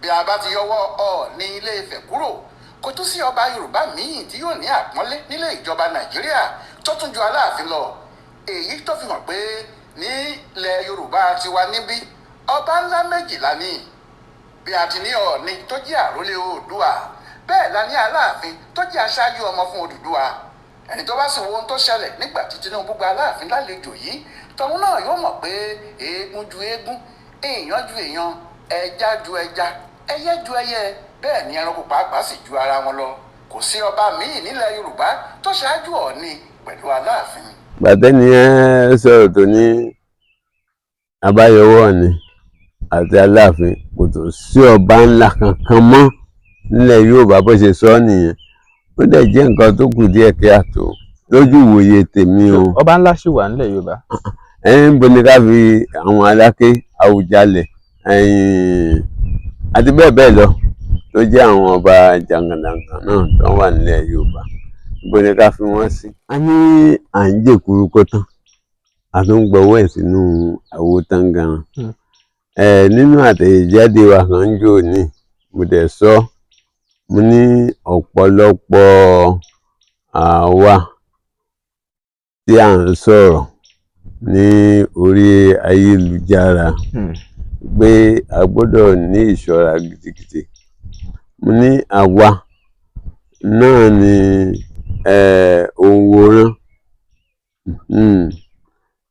Bí a bá ti yọwọ́ Ọọ̀ni Ilé Ifẹ̀ kúrò, kò tún sí ọba Yorùbá míì tí yóò ní àpọ́nlé nílé ìjọba Nàìjíríà tó tún ju Aláàfin lọ. Èyí tó fi hàn pé nílẹ̀ Yorùbá tiwa níbí, ọba ńlá méjìlá ní. Bí a ti ní Ọọ̀ni tó jẹ́ àrólé Oòdùà, bẹ́ẹ̀ la ní Aláàfin tó jẹ́ aṣáájú ọmọ fún Odùduwà. Ẹni tó bá sì wo ohun tó ṣẹlẹ̀ nígbà tí Tinubu gba Aláàfin lálejò yìí, tọ̀hún náà yóò mọ̀ pé eégún ju eégún, èèyàn ju èèyàn, ẹja ju ẹja, ẹyẹ ju ẹyẹ, bẹ́ẹ̀ ni ẹranko pàápàá sì ju ara wọn lọ. Kò sí ọba míì nílẹ̀ Yorùbá tó ṣáájú Ọọ̀ni pẹ̀lú Aláàfin. Gbàtẹ́ni ẹ sọ̀rọ̀ tó ní abáyọwọ́ ni àti Aláàfin, kò tó sí ọba ńlá kankan mọ́ nílẹ̀ Yorùbá. Bó ṣe sọ ọ́ nìyẹn. Ó dẹ̀ jẹ́ nǹkan tó kù díẹ̀ kí á tó lójú ìwòye tèmi o. Ọba ńlá ṣì wà nílẹ̀ Yorùbá. Ẹ̀yin ń bo ni ká fi àwọn Aláké, Àwùjalẹ̀ ẹ̀yìn àti bẹ́ẹ̀ bẹ́ẹ̀ lọ tó jẹ́ àwọn ọba jàǹkànjàǹkàn náà tó wà nílẹ̀ Yorùbá, ibo ni ká fi wọ́n sí? A ní à ń jèkuru kó tán, a tún ń gbọ́wọ́ ẹ̀ sínú àwo tánnganran. Nínú àtẹ̀jáde wa kan ń jò ní, mo dẹ̀ sọ, mo ní ọ̀pọ̀lọpọ̀ àwa tí à ń sọ̀rọ̀ ní orí ayélujára pé a gbọ́dọ̀ ní ìṣọ́ra gidigidi. Mo ní àwa náà ni òǹwòran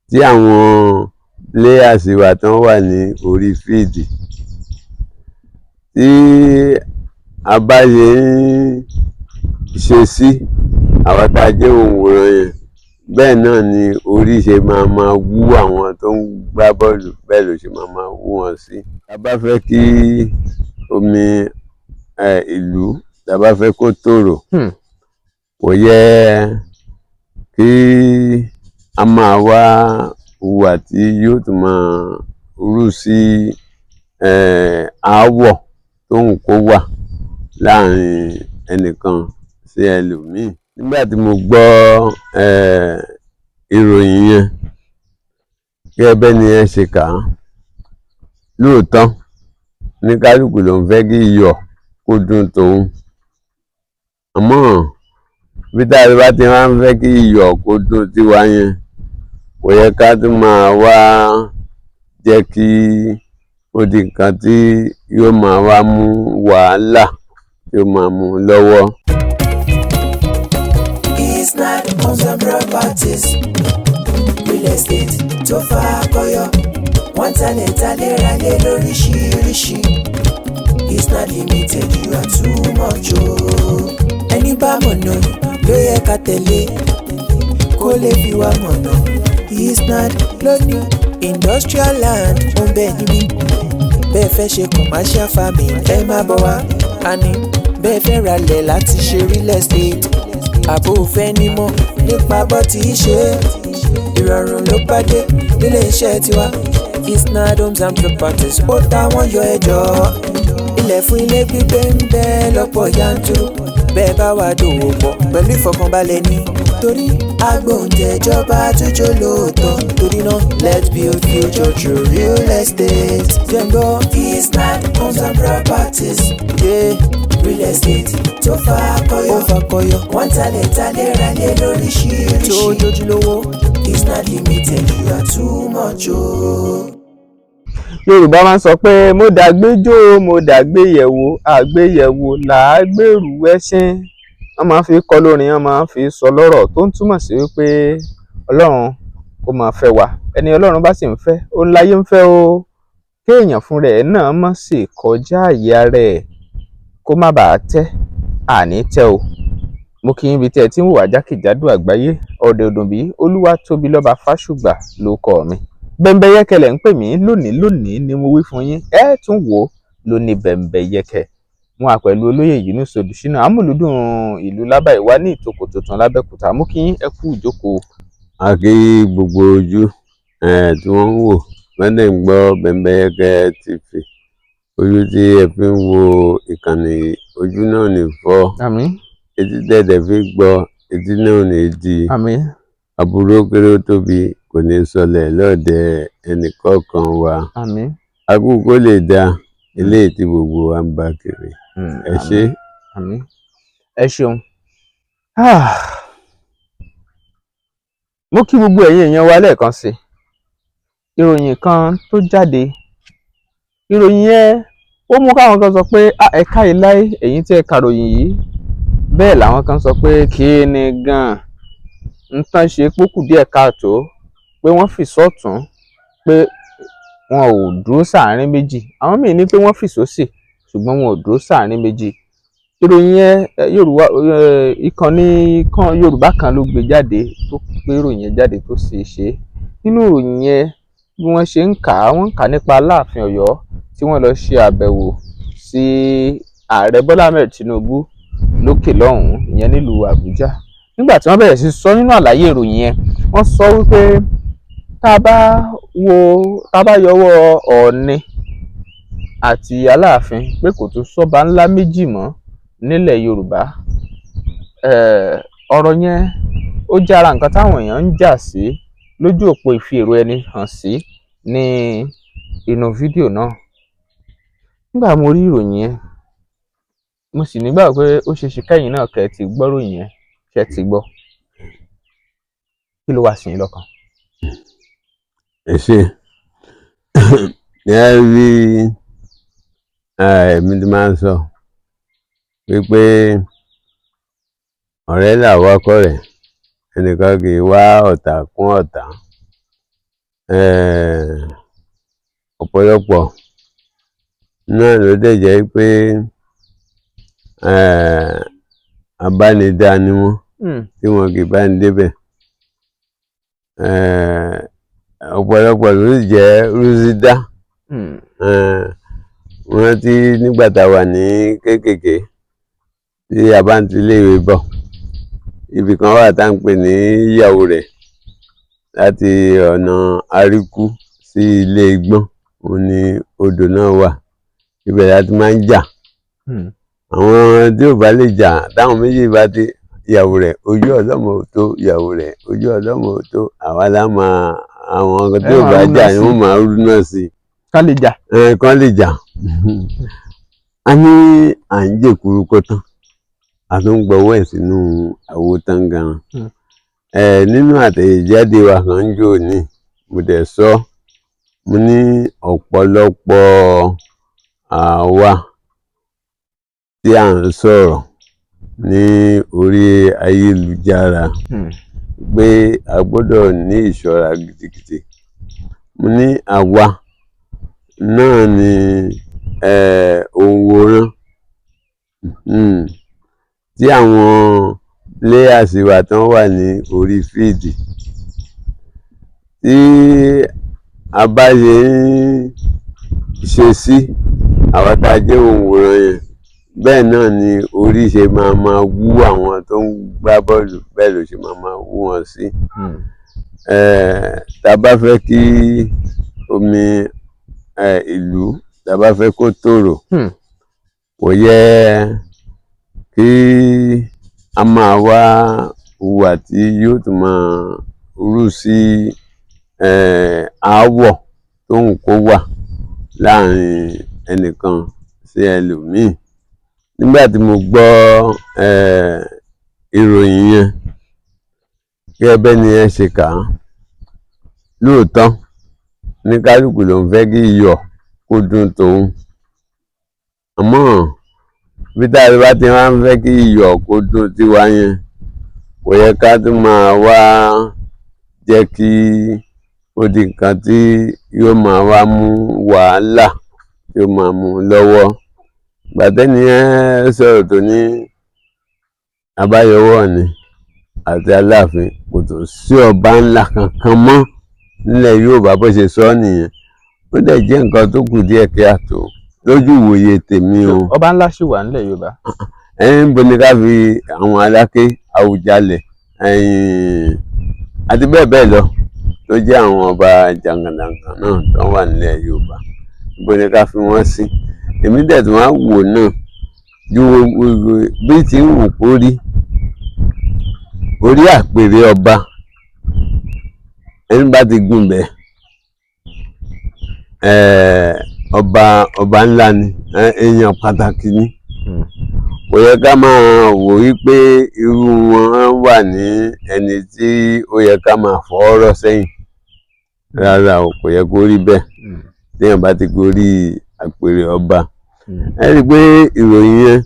tí àwọn players wa tán wà ní orí field, tí a bá ṣe ń ṣe sí àwa tá a jẹ́ òǹwòran yẹn, bẹ́ẹ̀ náà ni orí ṣe máa máa wú àwọn tó ń gbá bọ́ọ̀lù, bẹ́ẹ̀ ló ṣe máa máa wú wọn sí. Tá a bá fẹ́ kí omi ìlú, tá a bá fẹ́ kó tòrò, kò yẹ kí a máa wá hùwà tí yóò tún máa rú sí aáwọ̀ tó ń kó wà láàrin ẹnìkan sí ẹlòmíì. Nígbà tí mo gbọ́ ìròyìn yẹn gẹ́gẹ́ bẹ́ni yẹn ṣe kà á, lóòótọ́ ní kálukú ló ń fẹ́ kí iyọ̀ kó dùn tòun, àmọ́ bí tá a bá ti wá ń fẹ́ kí iyọ̀ kó dùn tiwa yẹn, kò yẹ ká tún máa wá jẹ́ kí ó di nǹkan tí yóò máa wá mú wàhálà, tí ó máa mú lọ́wọ́. Isnad Homes and Properties, real estate tó fakọyọ. Wọ́n talẹ̀ talẹ̀ ralé lóríṣiríṣi. Isnad Limited, you are too much o. Ẹni bá mọ̀nà ló yẹ ká tẹ̀lé kó lè fi wá mọ̀nà. Isnad ló ní industrial land ń bẹ níbí. Bẹ́ẹ̀ fẹ́ ṣe commercial farming, ẹ má bọ̀ wá. Àní bẹ́ẹ̀ fẹ́ ralẹ̀ láti ṣe real estate, àbò fẹ́ nímọ̀ nípa bó ti ṣe é, ìrọ̀rùn ló bá dé nílé iṣẹ́ tiwa. Isnad Homes and Properties, ó táwọn yọ ẹjọ́. Ilẹ̀ fún ilé gbígbé ń bẹ lọ́pọ̀ yanturu. Bẹ́ẹ̀ bá wà dòwò pọ̀ pẹ̀lú ìfọkànbalẹ̀ ní, torí agbóǹtẹ̀jọba àtúnjọ lóòótọ́. Torí náà, let's build future through real estate. Jẹ́ngbọ́ Isnad Homes and Properties, yeah. Real estate tó fakọyọ, ó fakọyọ. Wọ́n talẹ̀ talẹ̀ ralé lóríṣiríṣi tó jójúlówó. Isnad Limited, you are too much o. Yorùbá máa ń sọ pé mo dàgbéjò, mo dàgbéyẹ̀wò, àgbéyẹ̀wò là á gbèrú ẹṣin. Wọ́n máa ń fi kọ́ lórin, wọ́n máa ń fi sọ lọ́rọ̀, tó ń túmọ̀ sí wípé Ọlọ́run kó máa fẹ́ wa. Ẹni Ọlọ́run bá sì ń fẹ́, ó ń láyé ń fẹ́ o. Kéèyàn fúnra ẹ̀ náà má sì kọjá àyè ara ẹ̀, kó má bàa tẹ́. Àní tẹ́ o. Mo kí yín ibi tí ẹ ti ń wò wá jákèjádò àgbáyé. Ọ̀dẹ̀ òdùnbí Olúwatóbilọ́ba Fásùgbà ló kọ́ mi. Bẹ́ńbẹ́yẹ́kẹ́ lẹ̀ ń pè mí lónìí. Lónìí ni mo wí fún yín, ẹ tún wò ó lóní bẹ́ńbẹ́yẹ́kẹ́. Mo wà pẹ̀lú olóyè Yunus Odùsínà, amúlùúdùn ìlú Lábàìwá ní ìtòkò tuntun lábẹ́òkúta. Mú kí yín, ẹ kú ìjókòó. A kí gbogbo ojú tí wọ́n ń wò, wọ́n dẹ̀ ń gbọ́ Bẹ́ńbẹ́yẹ́kẹ́ TV. Ojú tí ẹ fi ń wo ìkànnì yìí, ojú náà ní fọ́. Àmín. Etí tẹ̀dẹ̀ fi gbọ́, etí náà ní di. Àmín. Aburú kéré ó tóbi kò ní sọlẹ̀ lọ́ọ̀dẹ̀ ẹnìkọ̀ọ̀kan wa. Àmín. Akú kó lè dáa. Eléyìí tí gbogbo wa ń bá kiri. Ẹ ṣé. Àmín, ẹ ṣeun. Ah. Mo kí gbogbo ẹ̀yin èèyàn wa lẹ́ẹ̀kan sí i. Ìròyìn kan tó jáde, ìròyìn yẹn ó mú káwọn kan sọ pé, "Ah, ẹ káyìí láé ẹ̀yin tí ẹ kàròyìn yìí." Bẹ́ẹ̀ làwọn kan sọ pé kí ni gan-an ń tán ṣe pókù díẹ̀ káàtó, pé wọ́n fi sọ́tún, pé wọn ò dúró sáàárín méjì. Àwọn míì ní pé wọ́n fi sósì, ṣùgbọ́n wọn ò dúró sáàárín méjì. Ìròyìn yẹn, Yorùbá, ìkànnì kan Yorùbá kan ló gbé jáde, tó gbé ìròyìn yẹn jáde, tó sì ṣe é. Nínú ìròyìn yẹn, bí wọ́n ṣe ń kà á, wọ́n ń kà á nípa Aláàfin Ọ̀yọ́ tí wọ́n lọ ṣe àbẹ̀wò sí Ààrẹ Bọ́lá Ahmed Tinubu lókè lọ́hùn-ún, ìyẹn nílùú Àbújá. Nígbà tí wọ́n bẹ̀rẹ̀ sí sọ nínú àlàyé ìròyìn yẹn, wọ́n sọ wípé tá a bá wo, tá a bá yọwọ́ Ọọ̀ni àti Aláàfin, pé kò tún sọ́ba ńlá méjì mọ́ nílẹ̀ Yorùbá. Ọ̀rọ̀ yẹn ó jẹ́ ara nǹkan táwọn èèyàn ń jà sí lójú òpó ìfi èrò ẹni hàn sí ní inú fídíò náà. Nígbà mo rí ìròyìn yẹn, mo sì nígbàgbọ́ pé ó ṣeé ṣe kẹ́yìn náà kẹ́ ẹ ti gbọ́ ìròyìn yẹn, kẹ́ ẹ ti gbọ́. Kí ló wá sí yín lọ́kàn? Ẹ ṣé. Gẹ́gẹ́ bí èmi ti máa ń sọ wípé ọ̀rẹ́ là wá kọ̀rẹ́, ẹnìkan kì í wá ọ̀tá kún ọ̀tá. Ọ̀pọ̀lọpọ̀ náà ló dẹ̀ jẹ́ pé abánidá ni wọ́n tí wọn kì í bá ní débẹ̀. Ọ̀pọ̀lọpọ̀ ló sì jẹ́ rúsídá. Mo rántí nígbà tá a wà ní kéékèèké, tí a bá ń ti iléèwé bọ̀, ibì kan wà tá à ń pè ní ìyàwó rẹ̀ láti ọ̀nà Àríkú sí Ilé Igbọ́n, òun ni odò náà wà. Ibẹ̀ la ti máa ń jà. Àwọn tí ò bá lè jà, táwọn méjì bá ti ìyàwó rẹ̀, ojú ọlọ́mọ ò tó ìyàwó rẹ̀, ojú ọlọ́mọ ò tó, àwa la máa, àwọn tí Ẹ ò máa bá rúná jà ni sí. wọ́n máa rúná sí i. Ká lè jà. Ẹ kán lè jà. A ní à ń jèkuru kó tán, a tún ń gbọ́wọ́ ẹ̀ sínú àwo tánnganran. Nínú àtẹ̀jáde wa kan ń jò ní, mo dẹ̀ sọ, mo ní ọ̀pọ̀lọpọ̀ àwa tí à ń sọ̀rọ̀ ní orí ayélujára pé a gbọ́dọ̀ ní ìṣọ́ra gidigidi. Mo ní àwa náà ni òǹwòran tí àwọn players wa tán wà ní orí field, tí a bá ṣe ń ṣe sí àwa tá a jẹ́ òǹwòran yẹn, bẹ́ẹ̀ náà ni orí ṣe máa máa wú àwọn tó ń gbá bọ́ọ̀lù, bẹ́ẹ̀ ló ṣe máa máa wú wọn sí. Tá a bá fẹ́ kí omi ìlú, tá a bá fẹ́ kó tòrò, kò yẹ kí a máa wá hùwà tí yóò tún máa rú sí aáwọ̀ tó ń kó wà láàrin ẹnìkan sí ẹlòmíì. Nígbà tí mo gbọ́ ìròyìn yẹn, gẹ́gẹ́ bẹ́ni yẹn ṣe kà á, lóòótọ́ ní kálukú ló ń fẹ́ kí iyọ̀ kó dùn tòun, àmọ́ bí tá a bá ti wá ń fẹ́ kí iyọ̀ kó dùn tiwa yẹn, kò yẹ ká tún máa wá jẹ́ kí ó di nǹkan tí yóò máa wá mú wàhálà, tí ó máa mú lọ́wọ́. Ìgbà tẹ́ni yẹn sọ̀rọ̀ tó ní àbáyọwọ́ ni àti Aláàfin, kò tó sí ọba ńlá kankan mọ́ nílẹ̀ Yorùbá, bó ṣe sọ ọ́ nìyẹn. Ó dẹ̀ jẹ́ nǹkan tó kù díẹ̀ kí á tó lójú ìwòye tèmi o. Ọba ńlá ṣì wà nílẹ̀ Yorùbá. Ẹ̀yin bo ni ká fi àwọn Aláké, Àwùjalẹ̀, ẹ̀yìn àti bẹ́ẹ̀ bẹ́ẹ̀ lọ tó jẹ́ àwọn ọba jàǹkànjàǹkàn náà tó wà nílẹ̀ Yorùbá, ibo ni ká fi wọ́n sí? Èmi dẹ̀ tún wá wò náà ju bí ti ń wù kó rí orí àpèrè ọba, ẹni bá ti gùn bẹ́ẹ̀. Ọba, ọba ńlá ni, èèyàn pàtàkì ni. Kò yẹ ká máa wò wípé irú wọn wà ní ẹni tí ó yẹ ká máa fọwọ́ rọ́ sẹ́yìn. Rárá o, kò yẹ kó rí bẹ́ẹ̀. Téèyàn bá ti gorí àpèrè ọba, ẹ rí i pé ìròyìn yẹn,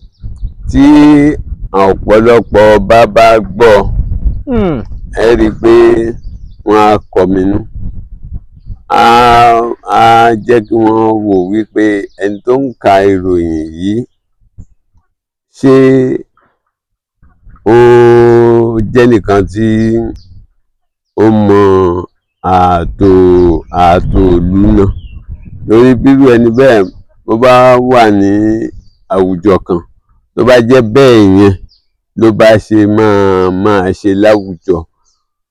tí ọ̀pọ̀lọpọ̀ ọba bá gbọ́, ẹ rí i pé wọ́n á kọminú, á jẹ́ kí wọ́n wò wípé ẹni tó ń ka ìròyìn yìí, ṣé ó jẹ́ nìkan tí ó mọ ààtò ìlú náà? Lórí bírú ẹni bẹ́ẹ̀, bó bá wà ní àwùjọ kan, tó bá jẹ́ bẹ́ẹ̀ yẹn ló bá ṣe máa máa ṣe láwùjọ,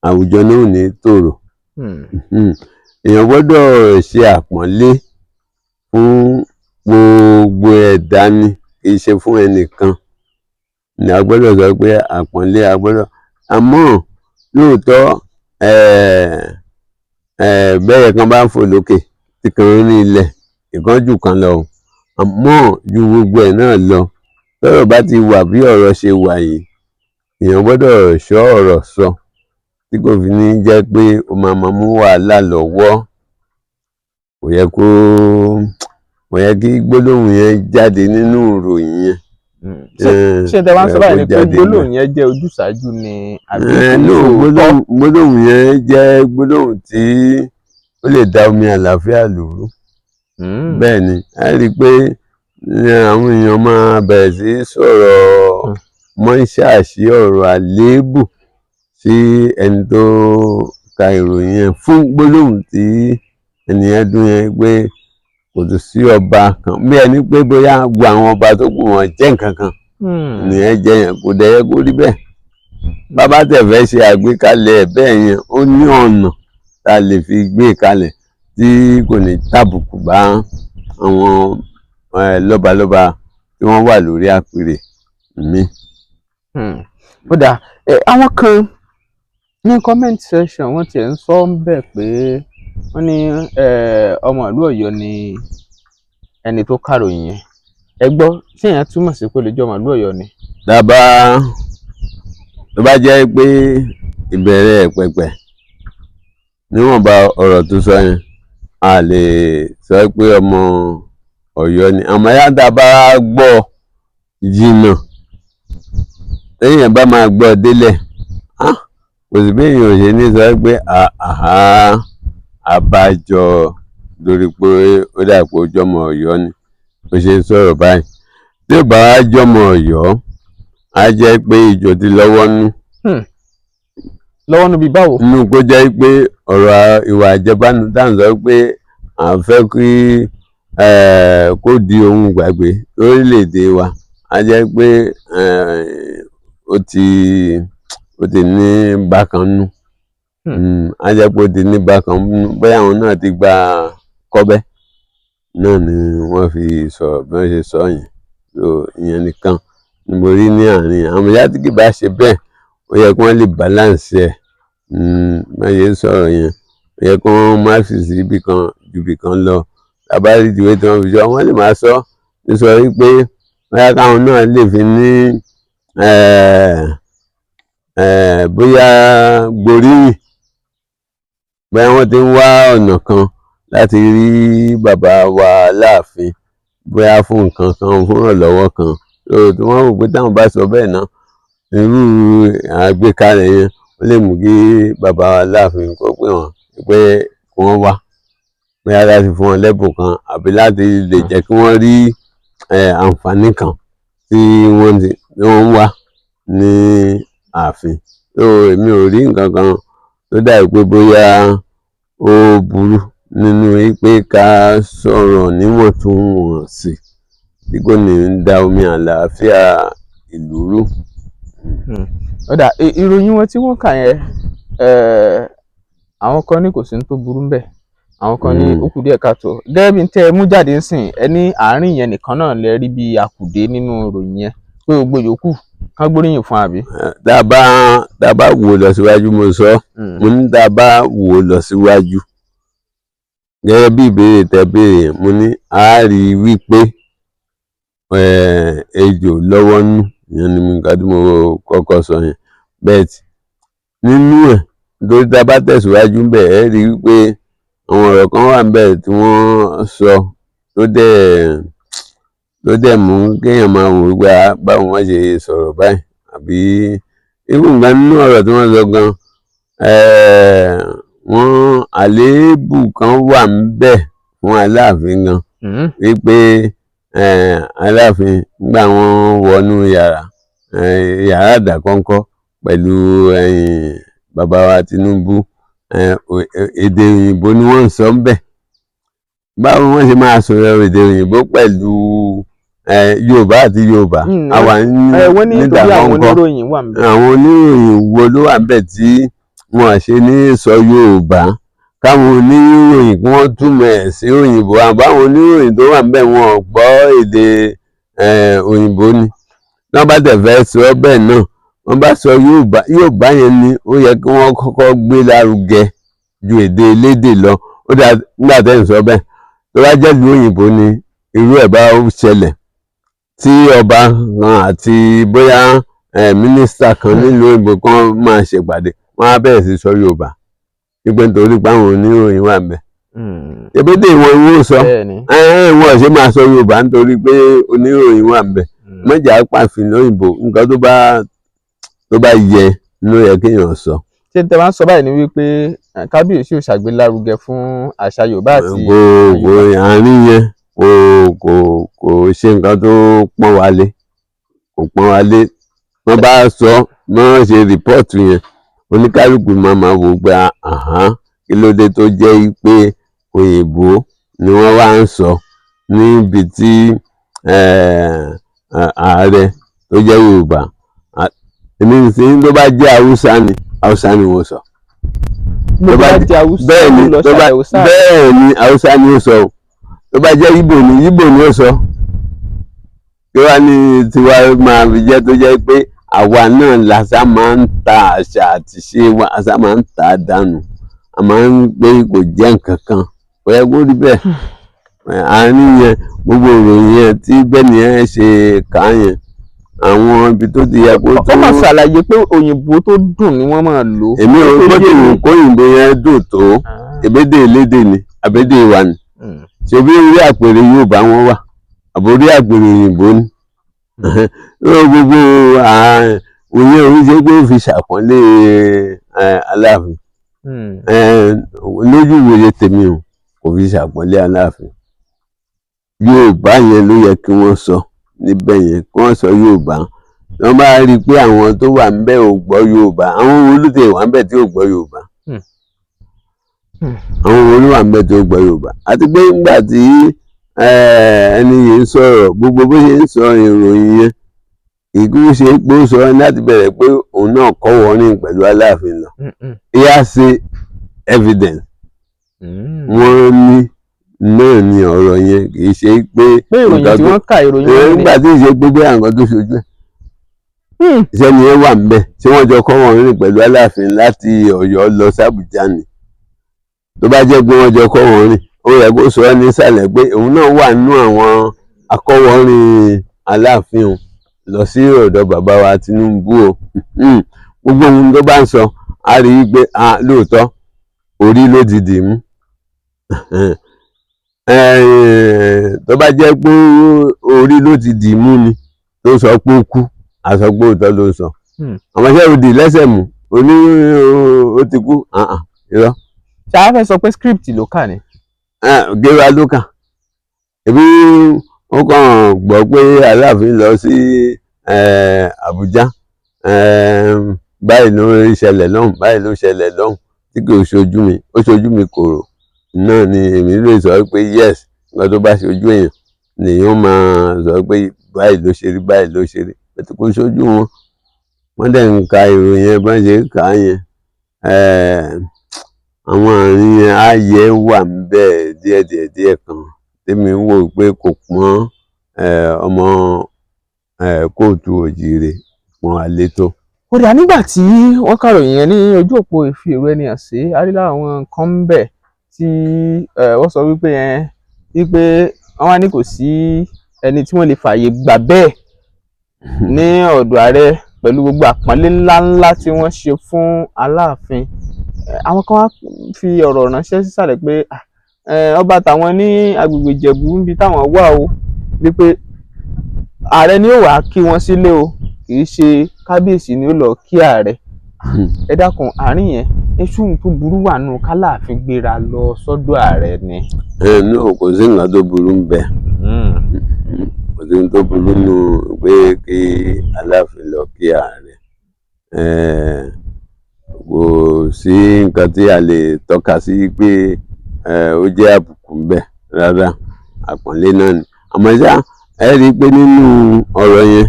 àwùjọ náà ò ní tòrò. Èèyàn gbọ́dọ̀ ṣe àpọ́nlé fún gbogbo ẹ̀dá ni, kì í ṣe fún ẹnìkan ni. A gbọ́dọ̀ sọ pé àpọ́nlé a gbọ́dọ̀. Àmọ́ lóòótọ́, bẹ́yẹ kan bá ń fò lókè tí kan ń rí ilẹ̀, ìkan jù kan lọ o. Àmọ́ ju gbogbo ẹ̀ náà lọ, tọ́rọ̀ bá ti wà bí ọ̀rọ̀ ṣe wà yìí, èèyàn gbọ́dọ̀ ṣọ́ ọ̀rọ̀ sọ tí kò fi ní jẹ́ pé ó máa máa mú wàhálà lọ́wọ́. Kò yẹ kí gbólóhùn yẹn jáde nínú ìròyìn yẹn. Ṣé tẹ wá ń Kò sọ yẹ báyìí kó ni pé jáde. Gbólóhùn yẹn jẹ́ ojúsàájú ni àbí Ẹ kò no, sóòótọ́? Gbólóhùn yẹn jẹ́ gbólóhùn tí ó lè da omi àlàáfíà lùrú. Bẹ́ẹ̀ ni, ẹ rí i pé ní àwọn èèyàn máa bẹ̀rẹ̀ sí í sọ̀rọ̀ mọ́ṣáàṣì, ọ̀rọ̀ àléébù sí ẹni tó ka ìròyìn yẹn fún gbólóhùn tí ẹni yẹn dún yẹn, pé kò tún sí ọba kan, bí ẹni pé bóyá gbogbo àwọn ọba tó kù wọn jẹ́ nǹkan kan. Nìyẹn jẹ́ yẹn, kò dẹ̀ yẹ kó rí bẹ́ẹ̀. Bàbá tẹ̀ fẹ́ ṣe àgbékalẹ̀ ẹ̀ bẹ́ẹ̀ yẹn, ó ní ọ̀nà tá a lè fi gbé kalẹ̀ tí kò ní tàbùkù bá àwọn lọ́balọ́ba tí wọ́n wà lórí àpèrè mi. Ó dáa. Àwọn kan ní comment section, wọ́n tiẹ̀ ń sọ ń bẹ̀ pé wọ́n ní ọmọ ìlú Ọ̀yọ́ ni ẹni tó kàròyìn yẹn. Ẹ gbọ́, ṣé ìyẹn túmọ̀ sí pé ó lè jẹ́ ọmọ ìlú Ọ̀yọ́ ni? Dábàá tó bá jẹ́ pé ìbẹ̀rẹ̀ ẹ̀ pẹ̀pẹ̀, níwọ̀nba ọ̀rọ̀ tó sọ yẹn, a lè sọ pé ọmọ Ọ̀yọ́ ni. Àmọ́ yá, tá a bá gbọ́ jìnnà, téèyàn bá máa gbọ́ délẹ̀, ah, kò sí bí èèyàn ò ṣe ní sọ pé àhá, àbájọ lórí pé ó dà pé ó jọmọ Ọ̀yọ́ ni ó ṣe ń sọ̀rọ̀ báyìí. Tí ò bá wá jọmọ Ọ̀yọ́, á jẹ́ pé ìjọ ti lọ́wọ́ nú. Lọ́wọ́ níbi báwo? Nínú kó jẹ́ pé ọ̀rọ̀ ìwà àjẹbánu tá à ń sọ pé à ń fẹ́ kí kó di ohun gbàgbé lórílẹ̀‐èdè wa, á jẹ́ pé ó ti ní bákan nú. Á jẹ́ pé ó ti ní bákan nú, bóyá àwọn náà ti gba kọ́bẹ́ náà ni wọ́n fi sọ̀rọ̀ bí wọ́n ṣe sọ yẹn. So ìyẹn nìkan ni mo rí ní àárín àwọn ìyá. Tí kì bá ṣe bẹ́ẹ̀, ó yẹ kí wọ́n lè balance ẹ̀. Bá ṣe ń sọ̀rọ̀ yẹn, ó yẹ kí wọ́n má fi sí ibì kan ju ibì kan lọ. Tàbá rí ìwé tí wọ́n fi sọ, wọ́n lè máa sọ nísọ wípé bóyá káwọn náà lè fi ní bóyá gboríyìn, bóyá wọ́n ti ń wá ọ̀nà kan láti rí bàbá wa láàfin, bóyá fún nǹkan kan, fún ìrànlọ́wọ́ kan. So tí wọ́n rò pé táwọn bá sọ bẹ́ẹ̀ náà, irú àgbékalẹ̀ yẹn, ó lè mú kí bàbá wa láàfin kó pè wọ́n pé kí wọ́n wá, bóyá láti fún wọn lẹ́bùn kan àbí láti lè jẹ́ kí wọ́n rí àǹfààní kan tí wọ́n ń wá ní ààfin. So èmi ò rí nǹkan kan tó dàbí pé bóyá ó burú nínú pé ká sọ̀rọ̀ níwọ̀ntúnwọ̀nsì tí kò ní da omi àlàáfíà ìlú rú. Ó dáa. Ìròyìn wọn tí wọ́n kà yẹn, àwọn kan ní kò sí ní tó burú ńbẹ̀, àwọn kan ní ó kù díẹ̀ káàtó. Gẹ́gẹ́ bí n tẹ́ ẹ mú jáde ńsìn, ẹ ní àárín yẹn nìkan náà lẹ rí bí àkùdé nínú ìròyìn yẹn, pé gbogbo yòókù kán gbóríyìn fún, àbí? Tá a bá wò lọ síwájú, mo sọ, mo ní tá a bá wò lọ síwájú Gẹ́gẹ́ bí ìbéèrè tẹ́ béèrè yẹn, mo ní a rí i wípé ejò lọ́wọ́ nú. Ìyẹn ni nǹkan tí mo kọ́kọ́ sọ yẹn. But nínú ẹ̀, nítorí tá a bá tẹ̀síwájú ńbẹ̀, ẹ́ rí i wípé àwọn ọ̀rọ̀ kan wà ńbẹ̀ tí wọ́n sọ tó dẹ̀ mú kéèyàn máa wò wípé, ah, báwo wọ́n ṣe sọ̀rọ̀ báyìí? Àbí even gan nínú ọ̀rọ̀ tí wọ́n sọ gan, wọ́n àléébù kan wà ńbẹ̀ fún Aláàfin gan, wípé Aláàfin, nígbà wọ́n wọnú yàrá, yàrá àdàkọ́ńkọ́ pẹ̀lú bàbá wa Tinubu, èdè òyìnbó ni wọ́n ń sọ ńbẹ̀. Báwo wọ́n ṣe máa sọ̀rọ̀ èdè òyìnbó pẹ̀lú Yorùbá àti Yorùbá? Àwa Wọ́n ní nítorí àwọn nídàkọ́ńkọ́. oníròyìn wà ńbẹ̀. Àwọn oníròyìn wo ló wà ńbẹ̀ tí wọn ṣe ní sọ Yorùbá, káwọn oníròyìn kí wọ́n túmọ̀ ẹ̀ sí òyìnbó? Àbáwọn oníròyìn tó wà ńbẹ̀, wọn ò gbọ́ èdè òyìnbó ni? Tí wọ́n bá tẹ̀ fẹ́ sọ bẹ́ẹ̀ náà, wọ́n bá sọ Yorùbá. Yorùbá yẹn ni ó yẹ kí wọ́n kọ́kọ́ gbé lárugẹ ju èdè elédè lọ. Ó dà, nígbà tẹ́ ń sọ bẹ́ẹ̀, tó bá jẹ́ ìlú òyìnbó ni irú ẹ̀ bá ṣẹlẹ̀, tí ọba kan àti bóyá mínísítà kan nílùú òyìnbó kan máa ṣèpàdé, wọ́n á bẹ̀rẹ̀ sí sọ Yorùbá, wípé nítorí pé àwọn oníròyìn wà ńbẹ̀, ebédè wọn ni wọ́n sọ. Wọn ṣe máa sọ Yorùbá nítorí pé oníròyìn wà ńbẹ̀? Mọ̀jà pàfin lóyìnbó. Nǹkan tó bá yẹ ló yẹ kéèyàn sọ. Ṣé tẹ bá ń sọ báyìí ni wípé kábíyèsí ò ṣàgbélárugẹ fún àṣà Yorùbá àti Kò àárín yẹn, kò ṣe nǹkan tó pọ́n wa lé, kò pọ́n wa lé. Wọ́n bá sọ bí wọ́n ṣe report yẹn, oníkálukú máa máa wò pé, àhán, kí ló dé tó jẹ́ pé òyìnbó ni wọ́n wá ń sọ níbi tí ààrẹ tó jẹ́ Yorùbá? Èmi sì tó bá jẹ́ Haúsá ni, Haúsá ni wọ́n sọ. Tó bá jẹ́ Haúsá Bẹ́ẹ̀ ni. ló lọ Tó bá ṣàbẹ̀wò sáà. Bẹ́ẹ̀ ni, Haúsá ni ó sọ o. Tó bá jẹ́ Ìgbò ni, Ìgbò ni ó sọ. Kí wàá ní tiwa máa fi jẹ́ tó jẹ́ pé àwa náà làṣà máa ń ta àṣà àti ṣe wa, àṣà máa ń tà á dànù, a máa ń pé kò jẹ́ nǹkan kan? Kò yẹ kó rí bẹ́ẹ̀. Àárín yẹn, gbogbo ìròyìn yẹn tí bẹ́ẹ̀ ni ẹ ṣe kà á yẹn, àwọn ibi tó ti yẹ kó Ó máa ṣàlàyé pé òyìnbó tó dùn ni wọ́n máa lò. Èmi ò bó ti wù kó òyìnbó yẹn dùn tó, ebédè elédè ni, àbédè wa ni. Ṣebí orí àpèrè Yorùbá wọn wà, àbórí àpèrè òyìnbó ni? Gbogbo òye òun ṣe pé ó fi ṣàpọ́nlé Aláàfin. Lójú ìwòye tèmi o, kò fi ṣàpọ́nlé Aláàfin. Yorùbá yẹn ló yẹ kí wọ́n sọ níbẹ̀ yẹn, kí wọ́n sọ Yorùbá. Wọ́n bá rí i pé àwọn tó wà ńbẹ̀ ò gbọ́ Yorùbá, àwọn wo ló tẹ̀ wà ńbẹ̀ tí ò gbọ́ Yorùbá? Àwọn wo ló wà ńbẹ̀ tí ò gbọ́ Yorùbá? Àti pé ńgbà tí ẹni yìí ń sọ̀rọ̀, gbogbo bó ṣe ń sọ ìròyìn yẹn, ìkú ṣe pé ó sọ láti bẹ̀rẹ̀ pé òun náà kọ́ wọ́n pẹ̀lú Aláàfin lọ. Hearsay evidence wọ́n ní náà ni ọ̀rọ̀ yẹn, kì í ṣe pé Pé ìròyìn nǹkan tí tó wọ́n kà, ìròyìn wọn ni. Nígbà tí ì ṣe pé bóyá nǹkan tó ṣojú ẹ̀, iṣẹ́ ni ẹ wà ńbẹ̀ tí wọ́n jọ kọ́ wọn rìn pẹ̀lú Aláàfin láti Ọ̀yọ́ lọ sàbújá ni. Tó bá jẹ́ pé wọ́n jọ kọ́ wọn rìn, ó yẹ kó sọ ọ́ nísàlẹ̀ pé òun náà wà nínú àwọn akọ́wọ́rìn Aláàfin o lọ sí ọ̀dọ̀ bàbá wa Tinubu o. Gbogbo ohun tó bá ń sọ, á rí i pé lóòótọ́ orí ló ti dì mú. Tó bá jẹ́ pé orí ló ti dì mú ni tó sọ pé ó kú, á sọ pé òótọ́ ló ń sọ. Àwọn iṣẹ́ òdì lẹ́sẹ̀ mú oní ó ti kú, irọ́. Ṣé a fẹ́ sọ pé script ló kà ní? Gẹ́gẹ́ ló kà. Ebi ó kàn gbọ́ pé Aláàfin lọ sí Àbújá, báyìí ló ṣẹlẹ̀ lọ́hùn, báyìí ló ṣẹlẹ̀ lọ́hùn, tí kò ṣojú mi, ó ṣojú mi kòrò náà ni èmi lè sọ pé yes. Nǹkan tó bá ṣojú èèyàn lèèyàn máa sọ pé báyìí ló ṣe rí, báyìí ló ṣe rí. Bẹ́ẹ̀ kò ṣojú wọn, wọ́n dẹ̀ ń ka ìròyìn yẹn bọ́n ṣe ń kà á yẹn. Àwọn àárín yẹn, ààyè wà ńbẹ̀ díẹ̀ díẹ̀ díẹ̀ kan tèmi ń wò pé kò pọ́n ọmọ kóòtù òjìire pọ́n alẹ́ tó. Kódà nígbà tí wọ́n kàròyìn yẹn ní ojú òpó ìfi èrò ẹni hàn sí, a rí láwọn nǹkan ń bẹ̀. Tí wọ́n sọ wípé wípé wọ́n wá ní kò sí ẹni tí wọ́n lè fààyè gbà bẹ́ẹ̀ ní ọ̀dọ̀ ààrẹ pẹ̀lú gbogbo àpọ́nlé ńláńlá tí wọ́n ṣe fún Aláàfin. Àwọn kan wá fi ọ̀rọ̀ ránṣẹ́ sísàlẹ̀ pé ọba tàwọn ní agbègbè Ìjẹ̀bú níbi táwọn wà o, wípé ààrẹ ni ó wàá kí wọn sílé o, kì í ṣe kábíyèsí ni ó lọ kí ààrẹ. Ẹ dákun, àárín yẹn, èṣù tó burú wà nù kálàáfin gbéra lọ sọ́dọ̀ ààrẹ ni? Ẹ ní o, kò sí nǹkan tó burú ń bẹ. Kò sí nǹkan tó burú nù pé kí Aláàfin lọ kí ààrẹ. Kò sí nǹkan tí a lè tọ́ka sí pé ó jẹ́ àbùkù ń bẹ rárá, àpọ́nlé náà ni. Àmọ́ ṣá, ẹ rí i pé nínú ọ̀rọ̀ yẹn,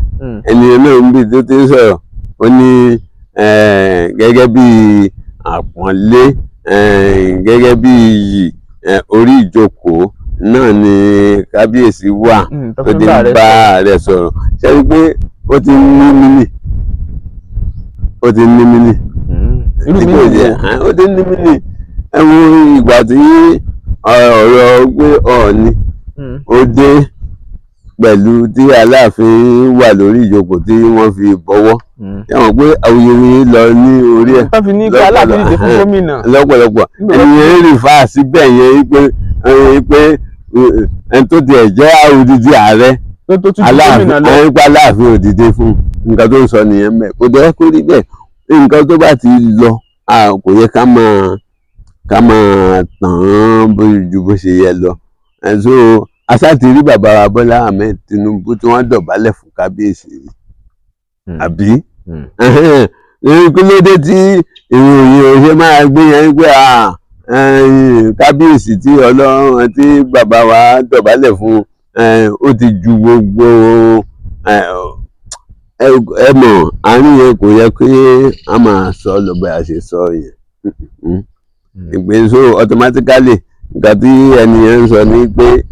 ẹni yẹn náà níbi tó ti ń sọ̀rọ̀, ó ní gẹ́gẹ́ bí àpọ́nlé, gẹ́gẹ́ bí iyì, orí ìjókòó náà ni kábíyèsí wà tó tó fi ti ń bá ń ààrẹ bá ààrẹ sọ̀rọ̀. Ṣé rí i pé ó ti ní mí ó ti ní mí ní Irú tí mi kò jẹ́ nìyẹn. Ó ti ní mí ní. Ẹ wo ìgbà tí ọ̀rọ̀ pé Ọọ̀ni ó dé pẹ̀lú tí Aláàfin wà lórí ìjókòó tí wọ́n fi bọ̀wọ́. Ṣé wọn pé awuyewuye lọ ní orí ẹ̀ Tó fi ní pé Aláàfin dìde fún gómìnà. Lọ́pọ̀lọpọ̀ Nígbà ẹni yẹn rí fà síbẹ̀ yẹn pé ẹni tó tiẹ̀ jẹ́ odidi ààrẹ tó tún ju Aláàfin gómìnà lọ. Ẹni pé Aláàfin ò dìde fún nǹkan tó ń sọ nìyẹn mẹ́. Kò dẹ́ kó rí bẹ́ẹ̀. Nǹkan tó bá ti lọ, kò yẹ ká máa tàn án ju bó ṣe yẹ lọ. Ẹ̀ so asá ti rí bàbá wa Bọ́lá Ahmed Tinubu tí wọ́n dọ̀bálẹ̀ fún kábíyèsí rí, àbí? Kí ló dé tí ìròyìn ò ṣe máa gbé yẹn pé kábíyèsí tí Ọlọ́run tí bàbá wa dọ̀bálẹ̀ fún, ó ti ju gbogbo ẹ mọ̀ àárín yẹn? Kò yẹ kí a máa sọ lọ bí a ṣe sọ yẹn. Ìpè so automatically, nǹkan tí ẹni yẹn ń sọ ni pé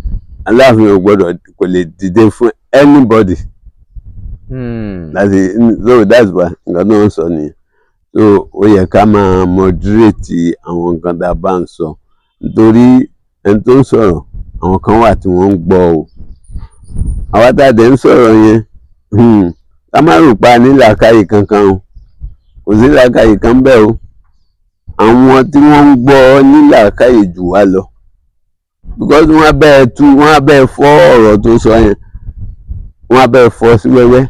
Aláàfin ò gbọdọ̀, kò lè dìde fún anybody láti. So that's why nǹkan tó ń sọ nìyẹn. So ó yẹ ká máa moderate àwọn nǹkan tá a bá ń sọ, nítorí ẹni tó ń sọ̀rọ̀, àwọn kan wà tí wọ́n ń gbọ́ o. Àwa tá a dẹ̀ ń sọ̀rọ̀ yẹn, ká má rò pa ní làákàyè kankan o. Kò sí làákàyè kan bẹ́ẹ̀ o. Àwọn tí wọ́n ń gbọ́ ní làákàyè jù wá lọ, because wọ́n á bẹ́ẹ̀ tú, wọ́n á bẹ́ẹ̀ fọ́ ọ̀rọ̀ tó sọ yẹn, wọ́n á bẹ́ẹ̀ fọ́ sí wẹ́wẹ́.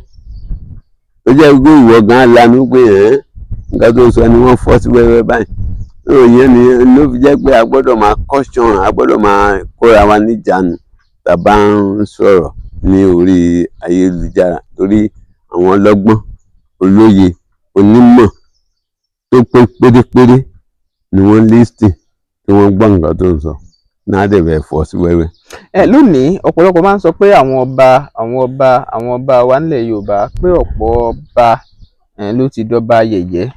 Ó jẹ́ pé ìwọ gan lanu pé ẹ̀ nǹkan tó sọ ni wọ́n fọ́ sí wẹ́wẹ́ báyìí. So ìyẹn ni ló fi jẹ́ pé a gbọ́dọ̀ máa caution, a gbọ́dọ̀ máa kóra wa níjàánu tá a bá ń sọ̀rọ̀ ní orí ayélujára, torí àwọn ọlọ́gbọ́n, olóye, onímọ̀ tó pé pérépéré ni wọ́n listen, tí wọ́n gbọ́ nǹkan tó ń sọ náà dẹ̀ bẹ̀ fọ́ sí wẹ́wẹ́. Ẹ lónìí, ọ̀pọ̀lọpọ̀ máa ń sọ pé àwọn ọba, àwọn ọba, àwọn ọba wa nílẹ̀ Yorùbá, pé ọ̀pọ̀ ọba ló ti dọba yẹ̀yẹ́.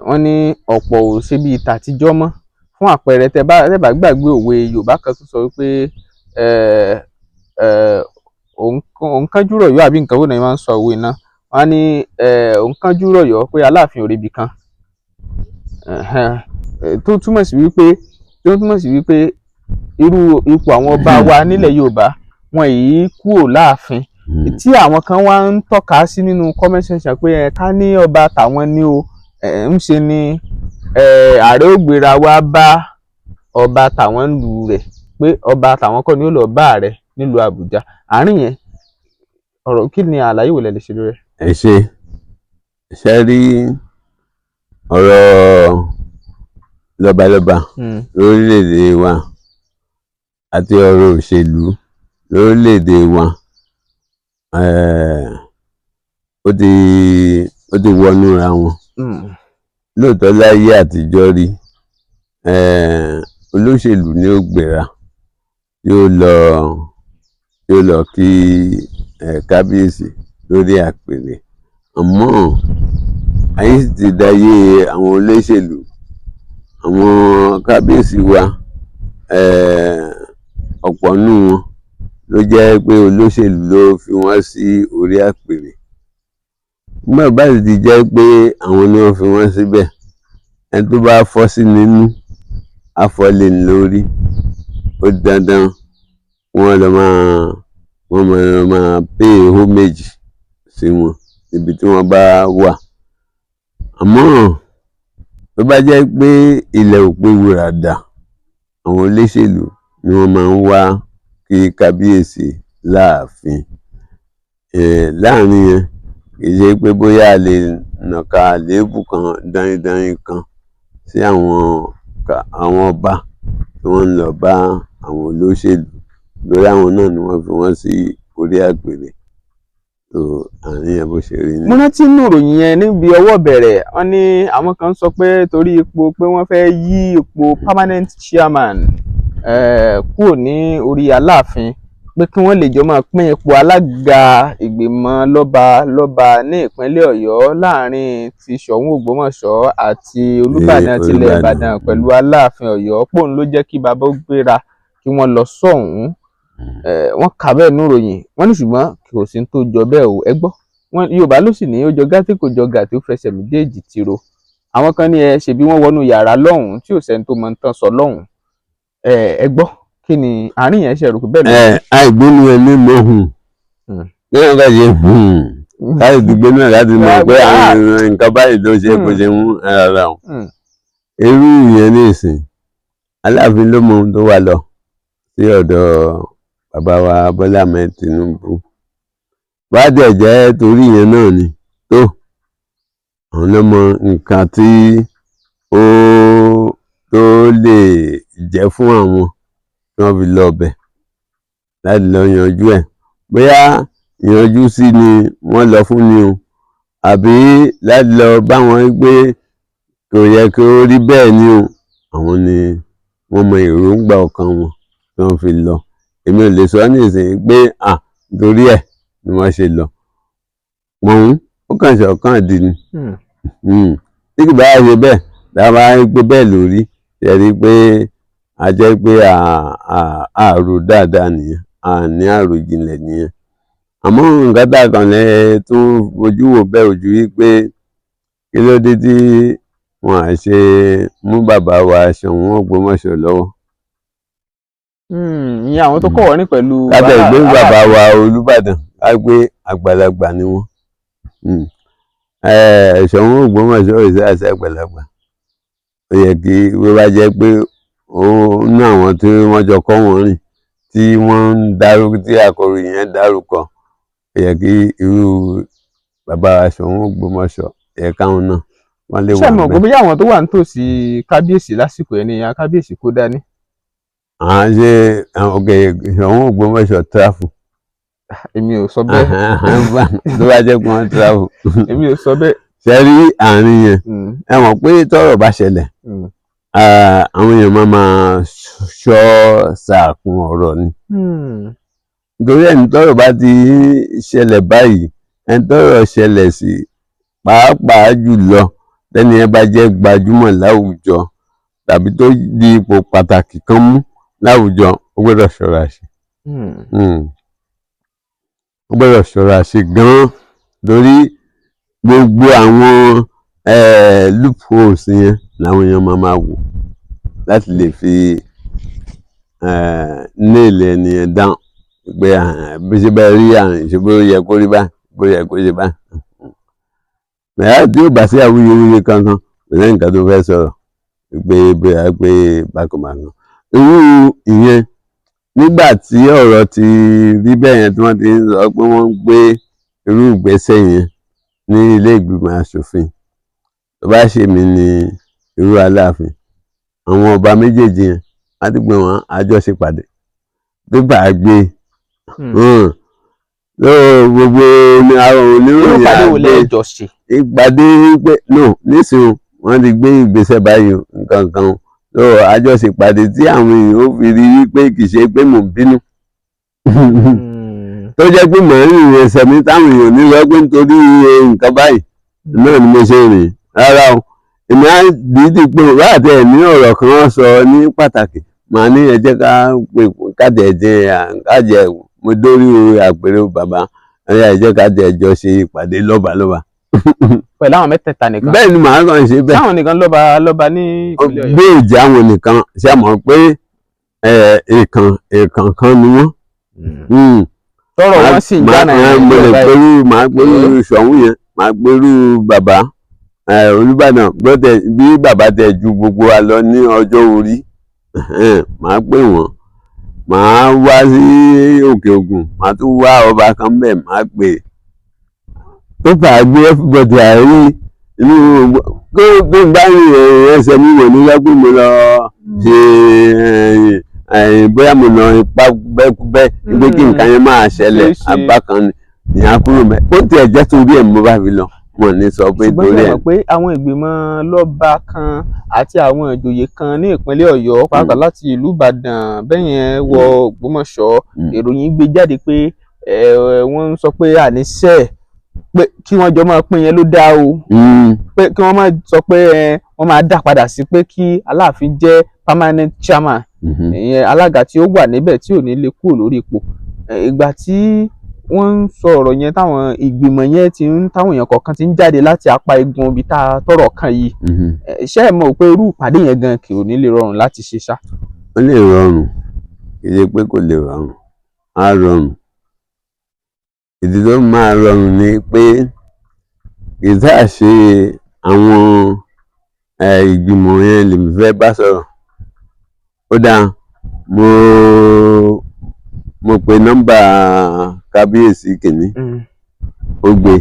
Wọ́n ní ọ̀pọ̀ ò ṣe bíi tàtijọ́ mọ́. Fún àpẹẹrẹ, tẹ́ bá gbàgbé òwe Yorùbá kan tó sọ wípé ẹ ẹ òun kánjú rọ̀yọ́, àbí nǹkan wo náà máa ń sọ òwe náà, wọ́n á ní òun kánjú rọ̀yọ́ pé Aláàfin ò rebi kan. Ẹ̀hẹ́n, tó túmọ̀ sí wípé irú ipò àwọn ọba wa nílẹ̀ Yorùbá, wọn yìí kúrò láàfin, tí àwọn kan wá ń tọ́ka sí nínú comment section pé ẹ ká ní ọba tàwọn ní o, ẹ ń ṣe ni ààrẹ ó gbéra wá bá ọba tàwọn lù rẹ̀, pé ọba tàwọn kọ́ ni ó lọ bá ààrẹ nílùú Àbújá. Àárín yẹn, ọ̀rọ̀ kí ni, àlàyé wo lẹ lè ṣe lórí ẹ̀? Ẹ ṣe rí ọ̀rọ̀ lọ́balọ́ba lórílẹ̀‐èdè wa àti ọ̀rọ̀ òṣèlú lórílẹ̀‐èdè wa, ó ti wọnú ra wọn. Lóòótọ́, láyé àtijọ́ rí, olóṣèlú ni ó gbéra tí ó lọ kí kábíyèsí lórí àpèrè. Àmọ́ ayé sì ti dayé àwọn olóṣèlú. Àwọn kábíyèsí wa, ọ̀pọ̀ nínú wọn ló jẹ́ pé olóṣèlú ló fi wọ́n sí orí àpèrè. Nígbà bá sì ti jẹ́ pé àwọn ni wọ́n fi wọ́n síbẹ̀, ẹni tó bá fọ́ sí nínú. Afọlẹ́ni lórí, ó di dandan wọ́n lọ máa wọ́n máa lọ máa pay homage sí wọn níbi tí wọ́n bá wà. Àmọ́ tó bá jẹ́ pé ilẹ̀ ò pé wúrà dà, àwọn olóṣèlú ni wọ́n máa ń wá kí kábíyèsí láàfin. Láàrin yẹn, kì í ṣe pé bóyá a lè nàka àléébù kan dáindáin kan sí àwọn ọba tí wọ́n ń lọ bá àwọn olóṣèlú, lórí àwọn náà ni wọ́n fi wọ́n sí orí àpèrè. So àárín yẹn bó ṣe rí Mo ni. rántí nínú ìròyìn yẹn, níbi ọwọ́ bẹ̀rẹ̀, wọ́n ní àwọn kan sọ pé torí ipò pé wọ́n fẹ́ yí ipò permanent chairman kúrò ní orí Aláàfin, pé kí wọ́n lè jọ máa pín ipò alága ìgbìmọ̀ lọ́ba lọ́ba ní ìpínlẹ̀ Ọ̀yọ́ láàrin ti Ṣọ̀ún Ògbómọ̀ṣọ́ àti Olúbàdàn tilẹ̀ Olúbàdàn. Ìbàdàn pẹ̀lú Aláàfin Ọ̀yọ́, pòun ló jẹ́ kí bàbá ó gbéra kí wọ́n lọ sọ́hùn-ún. Wọ́n kà bẹ́ẹ̀ nínú ìròyìn. Wọ́n ní ṣùgbọ́n kò sí ní tó jọ bẹ́ẹ̀ o. Ẹ gbọ́ wọn, Yorùbá ló sì ní ó jọ gàtí kò jọ gàtí, ó fẹsẹ̀ méjèèjì tiro. Àwọn kan ní ẹ ṣebí wọ́n wọnú yàrá lọ́hùnún tí ò sẹ́ni tó mọ tán sọ lọ́hùnún. Ẹ gbọ́, kí ni àárín yẹn ṣe rò pé bẹ́ẹ̀ ló? Ẹ àìgbónú ẹni mọ hùn lẹ́yìn bá ṣe hùn láti dùgbò náà láti mọ̀ pé àwọn nǹkan báyìí ló ṣe bó ṣe ń rárá o. Irú ìyẹn ní ìsìn, Aláàfin ló mọ ohun tó wà lọ sí ọ̀dọ̀ bàbá wa Bọ́lá Ahmed Tinubu. Bá dẹ̀ jẹ́ torí ìyẹn náà ni tó, àwọn ló mọ nǹkan tí ó tó lè jẹ́ fún àwọn tí wọ́n fi lọ bẹ̀ láti lọ yanjú ẹ̀, bóyá yanjú sí ni wọ́n lọ fún ni o, àbí láti lọ bá wọn gbé kò yẹ kí ó rí bẹ́ẹ̀ ni o. Àwọn ni wọ́n mọ èròǹgbà ọkàn wọn tí wọ́n fi lọ. Èmi ò lè sọ nísìnyí pé à nítorí ẹ̀ ni wọ́n ṣe lọ pọ̀n, ó kàn ṣe ọ̀kan dì ní. Tí kì bá ṣe bẹ́ẹ̀, dábàá ń pé bẹ́ẹ̀ lórí ṣe rí i pé a jẹ́ pé àrò dáadáa nìyẹn, a ní àròjinlẹ̀ nìyẹn. Àmọ́ nǹkan tá a kàn lè tún fojú wò bẹ́ẹ̀ ojú wípé kí ló dé tí wọn à ṣe mú bàbá wa Ṣọ̀ún Ògbómọ̀ṣọ́ lọ́wọ́? Ìyẹn àwọn tó kọ̀ wọ́n ní pẹ̀lú Lábẹ́ ìgbé bàbá wa Olúbàdàn, ká gbé àgbàlagbà ni wọ́n. Ṣọ̀ún Ògbómọ̀ṣọ́ ìṣe àṣẹ àgbàlagbà, ó yẹ kí wọ́n bá jẹ́ pé ó ní àwọn tí wọ́n jọ kọ́ wọn rìn tí wọ́n ń dárúkọ, tí akọ̀ròyìn yẹn dárúkọ, ó yẹ kí irú bàbá wa Ṣọ̀ún Ògbómọ̀ṣọ́ yẹ káwọn náà wọ́n lè Ṣé wà mọ̀ pé ńbẹ̀. bóyá àwọn tó wà nítòsí kábíyèsí lásìkò yẹn ni ìyá kábíyèsí kó dání? À ń ṣe òkè Ṣọ̀ún Ògbómọ̀ṣọ́ travel. Èmi ò sọ bẹ́ẹ̀. Tó bá jẹ́ pé wọ́n travel. Èmi ò sọ bẹ́ẹ̀. Ṣe rí àárín yẹn, ẹ mọ̀ pé tọ́rọ̀ bá ṣẹlẹ̀, àwọn èèyàn máa máa ṣọ́ sàkún ọ̀rọ̀ ni. Nítorí ẹni tọ́rọ̀ bá ti ṣẹlẹ̀ báyìí, ẹni tọ́rọ̀ ṣẹlẹ̀ sí pàápàá jùlọ, tẹ́ni ẹ bá jẹ́ gbajúmọ̀ láwùjọ tàbí tó di ipò pàtàkì kan mú láwùjọ, ó gbọ́dọ̀ ṣọ́ra ṣe. Ó gbọ́dọ̀ ṣọ́ra ṣe gan-an, torí gbogbo àwọn loopholes yẹn làwọn èèyàn máa máa wò láti lè fi nail ẹni yẹn down pé bí ṣe bá rí àrùn ṣe, bó yẹ kó rí báyìí, bó yẹ kó ṣe báyìí. Bẹ́ẹ̀ tí ó bá sí awuyewuye kankan, kò sẹ́ni nǹkan tó fẹ́ sọ̀rọ̀ pé bóyá pé bákan bákan. Irú ìyẹn, nígbà tí ọ̀rọ̀ ti rí bẹ́ẹ̀ yẹn, tí wọ́n ti ń sọ pé wọ́n ń gbé irú ìgbésẹ̀ yẹn ní ilé ìgbìmọ̀ asòfin, tó bá ṣe mí ní irú Aláàfin, àwọn ọba méjèèjì yẹn á ti gbé wọn àjọṣepàdé pépà gbé gbogbo ní àwọn Irú oníròyìn ìpàdé wo àgbẹ̀ lẹ́jọ́ ṣe? Ìpàdé pé no, nísìnyí wọ́n ti gbé ìgbésẹ̀ báyìí o, nǹkan kan o. So àjọṣepàdé tí àwọn èèyàn ó fi rí wípé kì í ṣe pé mò ń bínú, tó jẹ́ pé mò ń rìn ẹsẹ̀ mi táwọn èèyàn ní lọ pé nítorí nǹkan báyìí náà ni mo ṣe rìn. Rárá o, èmi á dídì pé láti ẹ̀ ní ọ̀rọ̀ kan sọ ní pàtàkì, màá ní ẹ jẹ́ ká pè kájẹ jẹ kájẹ mo dórí àpèrè bàbá, ẹ jẹ́ ká jẹ jọ ṣe ìpàdé lọ́balọ́ba. Pẹ̀lú àwọn mẹ́tẹ̀ẹ̀ta nìkan? Bẹ́ẹ̀ ni, màá kàn ṣe bẹ́ẹ̀. Sáwọn nìkan lọ́ba lọ́ba ní ìpínlẹ̀ Ọ̀yọ́? Bí ìjà àwọn nìkan ṣe mọ̀ pé èèkàn èèkàn kan ni wọ́n. Tọrọ wọn sì ń já Màá mo lè Nàìjíríà báyìí. pẹ̀lú, màá pẹ̀lú Ṣọ̀ún yẹn, màá pẹ̀lú bàbá Olúbàdàn bó tẹ bí bàbá tẹ ju gbogbo wa lọ ní ọjọ́ orí, màá pè wọ́n. Màá wá sí Òkè Ògùn, màá tún wá ọba kan bẹ̀, màá pè tó fà á gbé everybody àárín inú kó tó bá rìn ẹsẹ̀ mi wò ní wájú mo lọ ṣe bóyá mo lọ ipá bẹ́kúbẹ́ pé kí nǹkan yẹn máa ṣẹlẹ̀. Ṣeé ṣe. Abákan ni ìyá kúrò mẹ́ ó tiẹ̀ jẹ́ torí ẹ̀ mo bá fi lọ, wọn ní sọ pé Ṣùgbọ́n torí ṣe ẹ̀. mọ̀ pé àwọn ìgbìmọ̀ lọ́ba kan àti àwọn ìjòyè kan ní ìpínlẹ̀ Ọ̀yọ́, pàápàá láti ìlú Ìbàdàn bẹ́yẹn wọ Ògbómọ̀ṣọ́, ìròyìn gbé jáde pé wọ́n ń sọ pé àníṣe pé kí wọ́n jọ máa pín yẹn ló dáa o, pé kí wọ́n máa sọ pé wọ́n máa dá padà sí pé kí Aláàfin jẹ́ permanent chairman, ìyẹn alága tí ó wà níbẹ̀ tí ò ní lè kúrò lórí ipò. Ìgbà tí wọ́n ń sọ ọ̀rọ̀ yẹn, táwọn ìgbìmọ̀ yẹn ti ń táwọn èèyàn kọ̀ọ̀kan ti ń jáde láti apá igun ibi tá a tọ̀rọ̀ kan yìí, ṣé ẹ mọ̀ pé irú ìpàdé yẹn gan kì ò ní lè rọrùn láti ṣe ṣá? Ó lè rọrùn, kì í ṣe pé kò lè rọrùn, á rọrùn. Ìdí tó máa rọrùn ni pé kì í sáà ṣe àwọn ìgbìmọ̀ yẹn lèmi fẹ́ bá sọ̀rọ̀. Ó dáa, mo pe nọ́mbà kábíyèsí kìíní, ó gbé,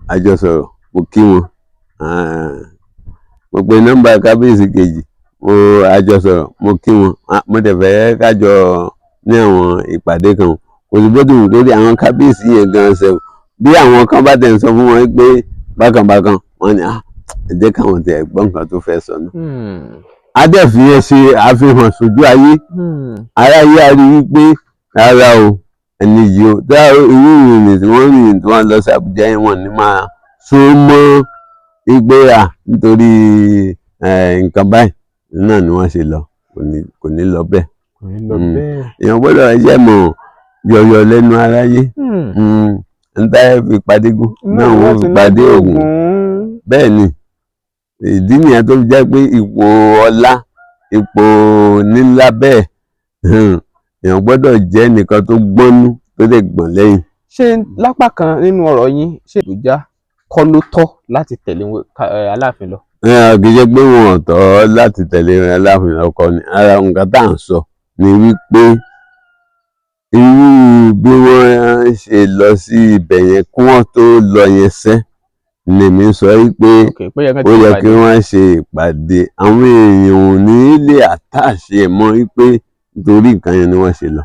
a jọ sọ̀rọ̀, mo kí wọn. Mo pe nọ́mbà kábíyèsí kejì, mo a jọ sọ̀rọ̀, mo kí wọn. Mo dẹ̀ fẹ́ ká jọ ní àwọn ìpàdé kan. Kò sí bó ti wù lórí àwọn kábíyèsí yẹn gan ṣe o, bí àwọn kan bá tẹ̀ ń sọ fún wọn pé bákan bákan, wọn ni, "Ah, ẹ jẹ́ káwọn tẹ̀ gbọ́ nǹkan tó fẹ́ sọ náà." Á dẹ̀ fi yẹn ṣe àfihàn sójú ayé, aráyé á rí wípé rárá o, ẹni yìí o tá irú ìrìn tí wọ́n rìn tí wọ́n lọ sí Àbújá yẹn, wọ́n ní máa so mọ́ wípé à nítorí nǹkan báyìí náà ni wọ́n ṣe lọ, kò ní lọ bẹ́ẹ̀. Kò ní lọ bẹ́ẹ̀. Èèyàn gbọ́dọ̀ ẹjẹ́ mọ̀ yọ̀yọ̀ lẹ́nu aráyé. N tá fi padé gún náà wọ́n fi padé ògùn. Bẹ́ẹ̀ ni, ìdí nìyẹn tó fi jẹ́ pé ipò ọlá, ipò nílá bẹ́ẹ̀, èèyàn gbọ́dọ̀ jẹ́ nìkan tó gbọ́nú, tó lè gbọ̀n lẹ́yìn. Ṣé lápá kan nínú ọ̀rọ̀ yín, ṣé Àbújá kọ́ ló tọ́ láti tẹ̀lé Aláàfin lọ? Kì í ṣe pé wọn ò tọ́ láti tẹ̀lé Aláàfin ọkọ ni. Ara nǹkan tá à ń sọ ni wípé irú bí wọ́n ṣe lọ sí ibẹ̀ yẹn, kí wọ́n tó lọ yẹn sẹ́ lèmi sọ wípé Ok, pé yẹ kán ó ti yẹ pàdé. Kí wọ́n ṣe ìpàdé. Àwọn èèyàn ò ní lè àtàṣe mọ́ wípé nítorí nǹkan yẹn ni wọ́n ṣe lọ.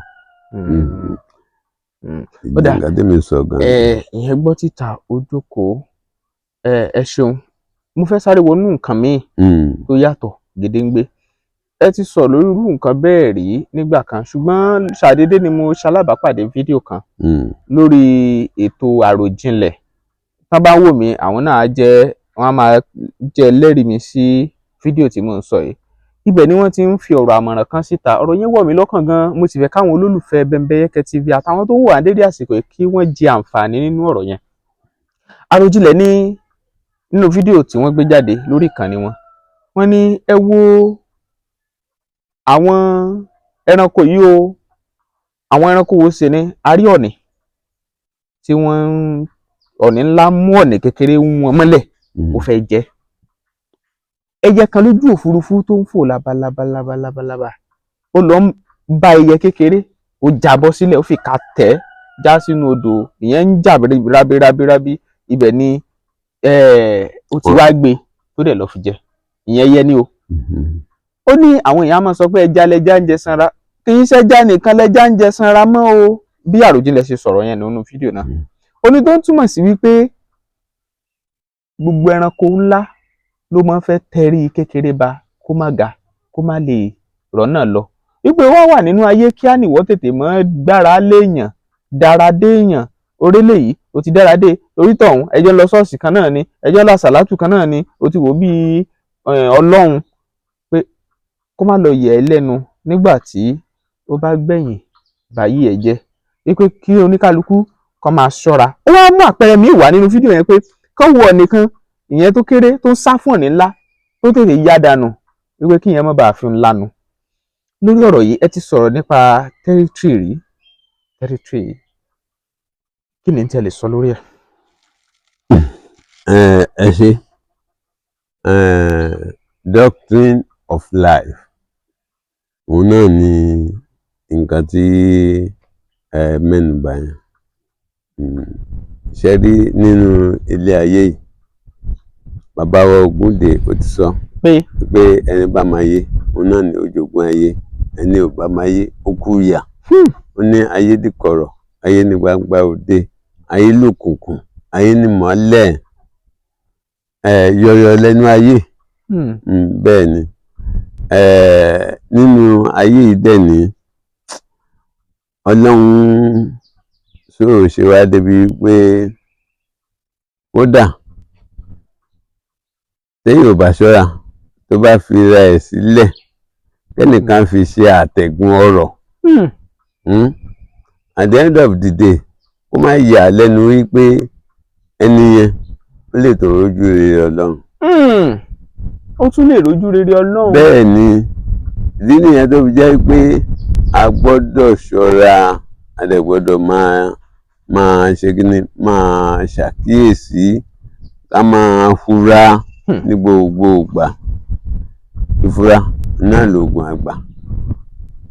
Ó dáa. Nǹkan tẹ́mi sọ gan. Ẹ ìyẹn gbọ́ títa ojókòó. Ẹ ṣeun. Mo fẹ́ sáré wọnú nǹkan míì tó yàtọ̀ gédéǹgbé. Ẹ ti sọ lórí irú nǹkan bẹ́ẹ̀ rí nígbà kan, ṣùgbọ́n ṣàdédé ni mo ṣalábàápàdé fídíò kan lórí ètò Àròjinlẹ̀. Tán bá wò mí, àwọn náà á jẹ́ wọ́n á máa jẹ́ ẹlẹ́rìí mi sí fídíò tí mò ń sọ yìí. Ibẹ̀ ni wọ́n ti ń fi ọ̀rọ̀ àmọ̀ràn kan síta. Ọ̀rọ̀ yẹn wọ̀ mí lọ́kàn gan, mo sì fẹ́ káwọn olólùfẹ́ Bembeyeke TV àtàwọn tó ń wò wá dédé àsìkò yìí kí wọ́n jẹ àǹfààní nínú ọ̀rọ̀ yẹn. Àròjinlẹ̀ ní nínú fídíò tí wọ́n gbé jáde lórí ìkànnì wọn, wọ́n ní ẹ wo àwọn ẹranko yìí o. Àwọn ẹranko wo sì ni? A rí ọ̀nì tí wọ́n ń ọ̀nì ńlá mú ọ̀nì kékeré ń wọn mọ́lẹ̀, ó fẹ́ jẹ. Ẹyẹ kan lójú òfurufú tó ń fò labalábálábalábá, ó lọ ń bá ẹyẹ kékeré, ó jábọ́ sílẹ̀, ó fi ìka tẹ̀ ẹ́ já sínú odò. Ìyẹn ń jà rábírábírábí. Ibẹ̀ ni ó ti wá gbé tó dẹ̀ lọ fi jẹ. Ìyẹn ẹyẹ ni o. Ó ní àwọn èèyàn á máa sọ pé ẹja lẹja ń jẹ sanra, kì í ṣẹja nìkan lẹja ń jẹ sanra mọ́ o. Bí Àròjinlẹ̀ ṣe sọ̀rọ̀ yẹn nínú fídíò náà, ó ní tó ń túmọ̀ sí wípé gbogbo ẹranko ńlá ló máa ń fẹ́ tẹrí kékeré ba kó má ga, kó má lè rọ́nà lọ, wípé wọ́n wà nínú ayé kí á nìwọ́ tètè mọ́ gbára léèyàn dára déèyàn orílẹ̀ yìí o ti dára dé orí tọ̀hún, ẹjọ́ lọ ṣọ́ọ̀ṣì kan náà ni, ẹjọ́ lọ àsàlátù kan náà ni, o ti wò bíi Ọlọ́run, pé kó má lọ yẹ̀ ẹ́ lẹ́nu nígbà tí ó bá gbẹ̀yìn báyìí ẹ̀ jẹ́, wípé kí oníkálukú kó máa ṣọ́ra. Ó wá mú àpẹẹrẹ míì wá nínú fídíò yẹn pé Kán wo ọ̀nì kan, ìyẹn tó kéré tó ń sá fún ọ̀nì ńlá, tó tètè yá dànù, wípé kí ìyẹn má bàa fi ń lanu. Lórí ọ̀rọ̀ yìí, ẹ ti sọ̀rọ̀ nípa territory rí. Territory, kí ni tẹ́ lè sọ lórí ẹ̀? Ẹ ṣe. Doctrine of life, òun náà ni nǹkan tí ẹ mẹ́nu bà yẹn. Ṣe rí, nínú ilé ayé yìí, bàbá wa Ògúndé ó ti sọ pé pé ẹni bá máa yé, òun náà ni ó jogún ayé, ẹni ò bá máa yé, ó kú ìyà. Ó ní ayé di kọ̀rọ̀, ayé ní gbangba òde, ayé lòkùnkùn, ayé ní mọ́lẹ̀, ẹ yọyọ lẹ́nu ayé. Bẹ́ẹ̀ ni. Nínú ayé yìí dẹ̀ ní, Ọlọ́run sọ̀rọ̀ ṣe wá débi pé kódà téèyàn ò bá ṣọ́ra, tó bá fi ra ẹ̀ sílẹ̀ kẹ́nìkan fi ṣe àtẹ̀gùn ọrọ̀, at the end of the day, kó má yà á lẹ́nu wípé ẹni yẹn ó lè tó rójú rere Ọlọ́run. Ó tún lè rójú rere Ọlọ́run. Bẹ́ẹ̀ ni. Ìdí nìyẹn tó fi jẹ́ pé a gbọ́dọ̀ ṣọ́ra, a dẹ̀ gbọ́dọ̀ máa ṣe kí ni, máa ṣàkíyèsí, ká máa fura ní gbogbo ìgbà. Ìfura náà lóògùn àgbà.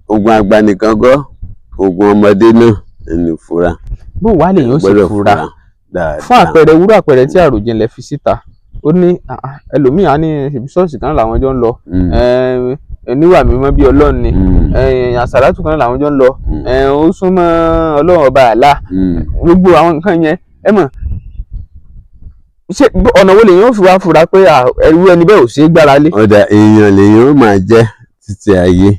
Oògùn àgbà nìkan kọ́, oògùn ọmọdé náà ní ìfura. Bó wàá lèyàn ó sì Gbọ́dọ̀ fura? fura dáadáa. Fún àpẹẹrẹ, wúrọ̀ àpẹẹrẹ tí Àròjinlẹ̀ fi síta, ó ní, "Ah, ah, ẹlòmíì á ní ṣèbí ṣọ́ọ̀ṣì kan làwọn jọ ń lọ, níwà mímọ́ bí Ọlọ́run ni, àsàlátù kan làwọn jọ ń lọ, ó súnmọ́ Ọlọ́run ọba àlá." Gbogbo àwọn nǹkan yẹn, ẹ mọ̀ ṣé ọ̀nà wo lèyàn ó fi wá fura pé, ah, irú ẹni bẹ́ẹ̀ ò ṣeé gbára lé? Ọ̀dà èèyàn lèèyàn ó máa jẹ́ títí ayé.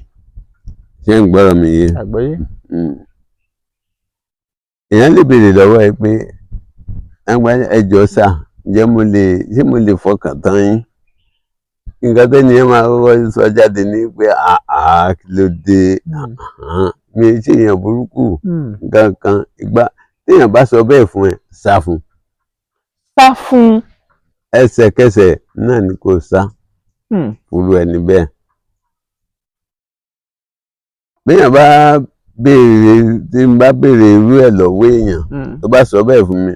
Ṣé ń gbọ́rọ̀ mi yé? Àgbọ́yé. Èèyàn lè béèrè lọ́wọ́ ẹ pé, "Ẹ jọ̀ọ́ sà, ǹjẹ́ mo lè ṣé mo lè fọkàn tán yín?" Nǹkan tẹ́ni yẹn máa kọ́kọ́ sọ jáde ní pé, "Àá, kí ló dé? Mi ò ṣe èèyàn burúkú." Nǹkan kan ìgbà téèyàn bá sọ bẹ́ẹ̀ fún ẹ, sá fún. Sá fún. Ẹsẹ̀kẹsẹ̀ náà ni kò sá fúru ẹni bẹ́ẹ̀. Béèyàn bá béèrè, tí n bá béèrè irú ẹ̀ lọ́wọ́ èèyàn, tó bá sọ bẹ́ẹ̀ fún mi,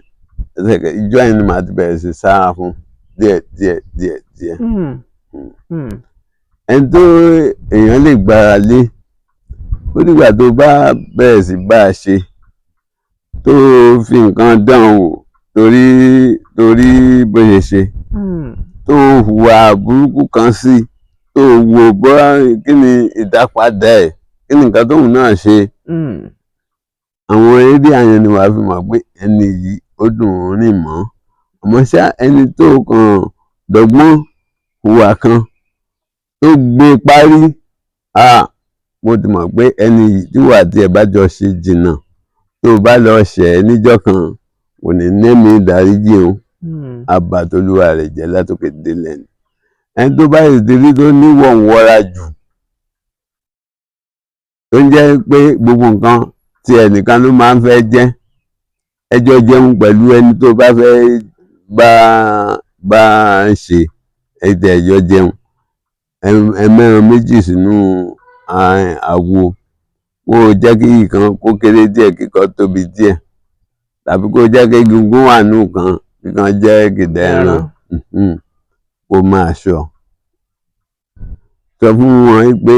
ẹsẹ̀kẹsẹ̀ ìjọ yẹn ni màá ti bẹ̀rẹ̀ sí sára fún díẹ̀ díẹ̀ díẹ̀ díẹ̀. Ẹni tó èèyàn lè gbára lé, ó dìgbà tó bá bẹ̀rẹ̀ sí bá a ṣe, tó fi nǹkan dán wò, torí bó ṣe ṣe, tó hùwà burúkú kan sí, tó wo bó kí ni ìdápadà ẹ̀, kí ni nǹkan tóun náà ṣe. Àwọn eré àyàn ni wàá fi mọ̀ pé ẹni yìí ó dùn ún rìn mọ́. Àmọ́ ṣá, ẹni tó kàn dọ́gbọ́n hùwà kan tó gbé parí, ah, mo ti mọ̀ pé ẹni yìí, tí wà tí ẹ bá jọ ṣe jìnnà, tó o bá lọ ṣẹ̀ ẹ́ níjọ́ kan, kò ní nẹ́mi ìdáríjì o. Abatolúwa rẹ̀ jẹ́ látòkè délẹ̀ ni. Ẹni tó bá sì ti rí tó níwọ̀nwọ́ra jù, tó ń jẹ́ pé gbogbo nǹkan tí ẹnìkan ló máa ń fẹ́ jẹ́, ẹjọ́ jẹun pẹ̀lú ẹni tó bá fẹ́ bá ṣe ẹ̀jẹ̀, ẹjọ́ jẹun, ẹ mẹ́ran méjì sínú àwo, kó o jẹ́ kí ìkan kó kéré díẹ̀, kíkan tóbi díẹ̀, tàbí kó o jẹ́ kí egungun wà nù kan, kíkan jẹ́ gìdá ẹran, kó máa ṣọ́. Sọ fún wọn pé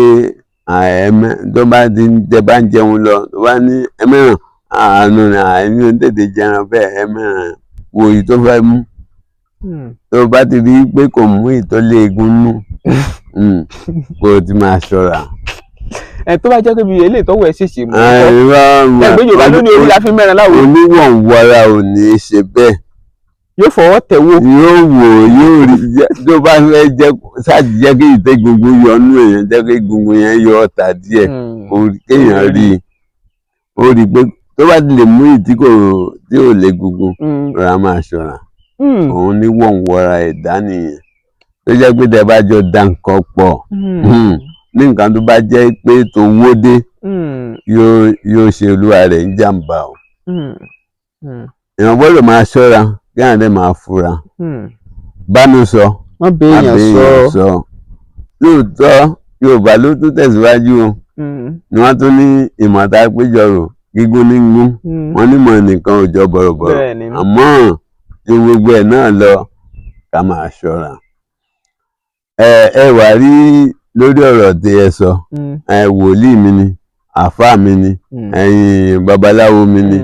tó bá ti ń jẹ, bá ń jẹun lọ, tó bá ní ẹmẹ́ràn àánú ni àìní ò ń tètè jẹran bẹ́ẹ̀, ẹmẹ́ràn wo èyí tó fẹ́ mú. Tó bá ti rí pé kò mú ìtọ́lé egun nú, kó o ti máa ṣọ́ra. Ẹ tó bá jẹ́ pé bí eléyìí tọ́wọ́ ẹ ṣèṣì mú Ẹ, ọ́ irọ́. Ẹgbẹ́ Yorùbá ló ní orí la fi mẹ́ran láwo. Oníwọ̀nwọ́ra ò ní í ṣe bẹ́ẹ̀. Yóò fọwọ́ tẹ̀ wò. Yóò wò, yóò rí. Tó bá fẹ́ jẹ́ ṣáàjì, jẹ́ kí ìtẹ́gungun yọ nú èèyàn, jẹ́ kí egungun yẹn yọ ọ̀tà díẹ̀, kó kéèyàn rí i, ó rí i pé tó bá ti lè mú ìtí kò tí ò lè gungun, rọra máa ṣọ́ra. Òun ní wọ̀nwọ́ra ẹ̀dá nìyẹn, tó jẹ́ pé tẹ́ bá jọ da nǹkan pọ̀, ní nǹkan tó bá jẹ́ pé tó wó dé, yóò ṣe olúwa rẹ̀ ń jàǹbá o. Èèyàn gbọ́dọ̀ máa ṣọ́ra. Kéèyàn dẹ̀ máa fura. Bánu sọ, Wọ́n béèyàn sọ. Àbẹ̀yàn sọ. Lóòótọ́, Yorùbá ló tún tẹ̀síwájú o, ni wọ́n tún ní ìmọ̀ta péjọrò gígún ní gún, wọ́n nímọ̀ nìkan ò jọ bọ̀rọ̀bọ̀rọ̀. Àmọ́ ju gbogbo ẹ̀ náà lọ, ká máa ṣọ́ra. Ẹ wà rí lórí ọ̀rọ̀ tí ẹ sọ, ẹ wòlíì mi ni, àáfàá mi ni, ẹ̀yin babaláwo mi ni.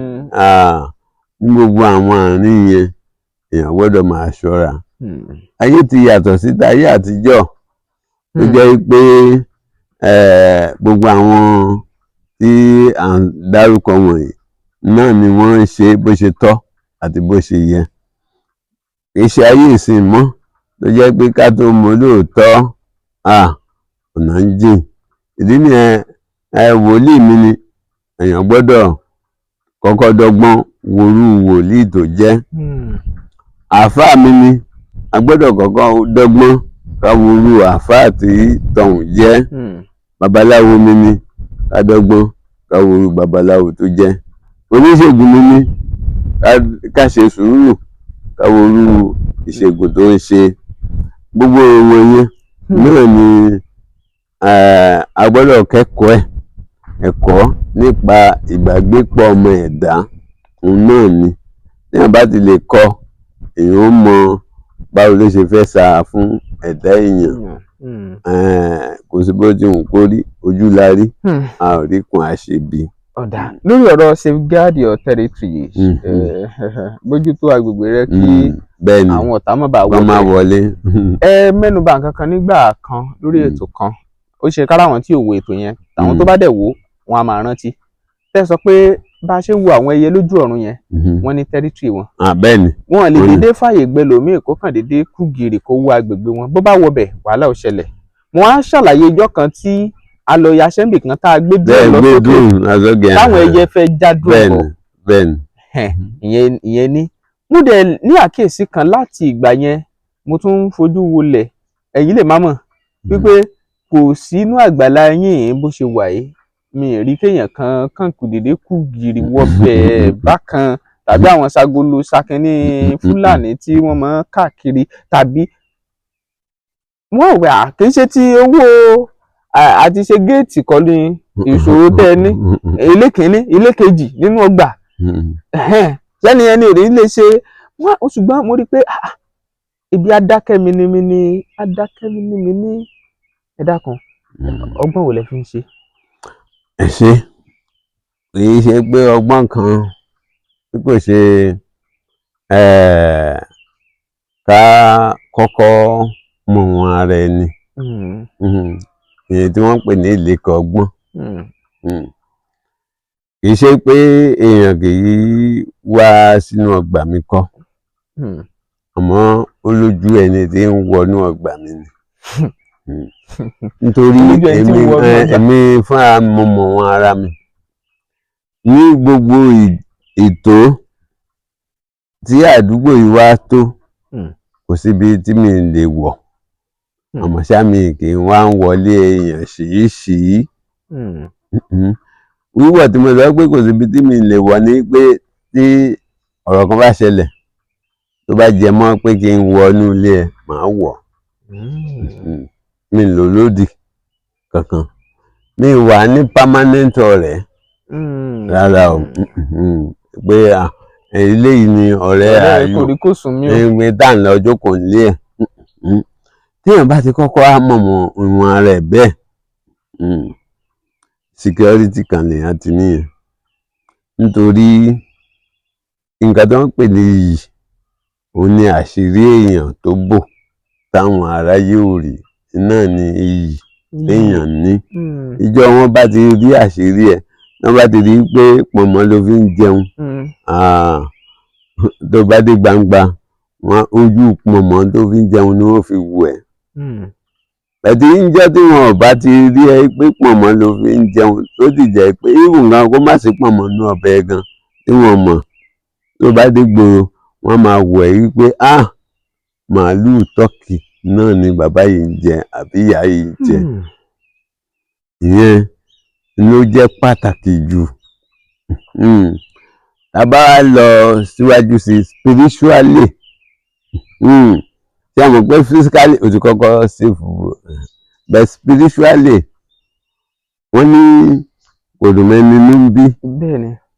Ní gbogbo àwọn àárín yẹn, èèyàn gbọ́dọ̀ máa ṣọ́ra. Ayé ti yàtọ̀ sí tayé àtijọ́ tó jẹ́ pé gbogbo àwọn tí à ń dárúkọ wọ̀nyí náà ni wọ́n ń ṣe bó ṣe tọ́ àti bó ṣe yẹ. Kì í ṣe ayé ìsìn mọ́ tó jẹ́ pé ká tó mọ lóòótọ́, ọ̀nà ń jìn. Ìdí nìyẹn, ẹ wòlíì mi ni, èèyàn gbọ́dọ̀ kọ́kọ́ dọ́gbọ́n worú wòlíì tó jẹ́. Àáfàá mi ni, a gbọ́dọ̀ kọ́kọ́ dọ́gbọ́n ká worú àáfàá tí tọ̀hún jẹ́. Babaláwo mi ni, ká dọ́gbọ́n ká worú babaláwo tó jẹ́. Oníṣègùn mi ni, ká ṣe sùúrù ká worú ìṣègùn tó ń ṣe. Gbogbo wọn yẹn náà ni a gbọ́dọ̀ kẹ́kọ̀ọ́ ẹ̀. Ẹ̀kọ́ nípa ìbágbépọ̀ ọmọ ẹ̀dá òun náà ni téèyàn bá ti lè kọ́, èèyàn ó mọ báwo ló ṣe fẹ́ sá fún ẹ̀dá èèyàn. Kò sí bó ti wù kó rí, ojú la rí, a ò rí kun àṣebi. Ó dáa, lórí ọ̀rọ̀ safeguard your territory, bójútó agbègbè rẹ kí Bẹ́ẹ̀ ni, àwọn ọ̀tá má bàa wọ́n máa wọlé. Wọlé. Ẹ mẹ́nu bà nǹkan kan nígbà kan lórí ètò kan, ó ṣe kára àwọn tí ò wo ètò yẹn, àwọn tó bá dẹ̀ wò wọn á máa rántí tẹ́ sọ pé bá a ṣe ń wo àwọn ẹyẹ lójú ọ̀run yẹn, wọ́n ní territory wọn. Ah, bẹ́ẹ̀ ni. Wọn lè Wọ́n ní. Dédé fààyè gbẹ lòmíì kó kàn dédé kú gìrì kó wọ agbègbè wọn. Bó bá wọbẹ̀, wàhálà ò ṣẹlẹ̀. Mo á ṣàlàyé ijọ́ kan tí a lọ yaṣẹ́ níbì kan tá a gbé drone Bẹ́ẹ̀ lọ gbé sókè, drone lásòkè. táwọn ẹyẹ fẹ́ já drone Bẹ́ẹ̀ bọ̀. ni, bẹ́ẹ̀ ni. Ẹ̀hẹ̀n, ìyẹn ní mo dẹ̀ ní àkíyèsí kan láti ìgbà yẹn, mo tún ń fojú wolẹ̀. Ẹ̀yin lè má mọ̀ wípé kò sínú àgbàlá yín bó ṣe wà yìí, mi ì rí kéèyàn kan kàn kù dédé kú gìrì wọbẹ̀ bákan, tàbí àwọn sagolo sakínní Fúlàní tí wọ́n máa ń káàkiri, tàbí wọ́n ò wà. Kì í ṣe ti owó àti ṣe géètì kọ́ ní ìṣòro tẹ́ ẹ ní, ilé kìíní, ilé kejì nínú ọgbà. Ẹ̀hẹ́n, sẹ́ni ẹni rí lè ṣe wọ́n. Ṣùgbọ́n mo rí i pé ibi adákẹ́ minimini, adákẹ́ minimini. Ẹ dákun, ọgbọ́n wo lẹ fi ń ṣe? Ẹ ṣe, kì í ṣe pé ọgbọ́n kan bí kò ṣe ká kọ́kọ́ mọ wọn ara ẹni, èyí tí wọ́n ń pè ní ìlékọ̀ ọgbọ́n. Kì í ṣe pé èèyàn kì í wá sínú ọgbà mi kọ́, àmọ́ ó lójú ẹni tí ń wọnú ọgbà mi ni. Nítorí Ó lójú ẹni tí ń èmi wọnú ọgbà. Èmi fúnra mo mọ̀ wọn ara mi ní gbogbo ètò tí àdúgbò yìí wá tó, kò síbi tí mi lè wọ̀. Àmọ́ ṣá, mi kì í wá ń wọlé èèyàn ṣìíṣìí. Wíwọ̀ tí mo sọ pé kò síbi tí mi lè wọ̀ ni pé tí ọ̀rọ̀ kan bá ṣẹlẹ̀ tó bá jẹ mọ́ pé kí n wọnú ilé ẹ̀, màá wọ̀. Mi lò lódì kankan, mi wà ní permanent ọ̀rẹ́ rárá o. Pé eléyìí ni ọ̀rẹ́ Ọ̀rẹ́ ààyò kò rí kò sùn mí o. Ìgbé tá à ń lọ jókòó nílé ẹ̀. Téèyàn bá ti kọ́kọ́ á mọ̀ mọ̀ ìwọ̀n ara ẹ̀ bẹ́ẹ̀, security kan lèèyàn ti níyẹn, nítorí nǹkan tó ń pè ní iyì, òun ni àṣírí èèyàn tó bò táwọn aráyé ò rí náà ni iyì téèyàn ní. Ìjọ wọn bá ti rí àṣírí ẹ̀, wọ́n bá ti rí pé pọ̀nmọ́ ló fi ń jẹun, tó bá dé gbangba wọn, ojú pọ̀nmọ́ tó fi ń jẹun ni wọ́n fi wù ẹ́. Ẹ̀tí ń jẹ́ tí wọn ò bá ti rí ẹ pé pọ̀nmọ́ ló fi ń jẹun, tó sì jẹ́ pé even gan kó má sí pọ̀nmọ́ nú ọbẹ̀ gan tí wọ́n mọ̀, tó bá dé gbòòrò, wọ́n máa wọ̀ ẹ́ wípé màálùú tọ́kì náà ni bàbá yìí ń jẹ àbí ìyá yìí ń jẹ. Ìyẹn ló jẹ́ pàtàkì jù. Tá a bá lọ síwájú sí spiritually, ṣé a mọ̀ pé physically o ti kọ́kọ́ safe, but spiritually, wọ́n ní kò dùn mẹ́ni inú ń bí.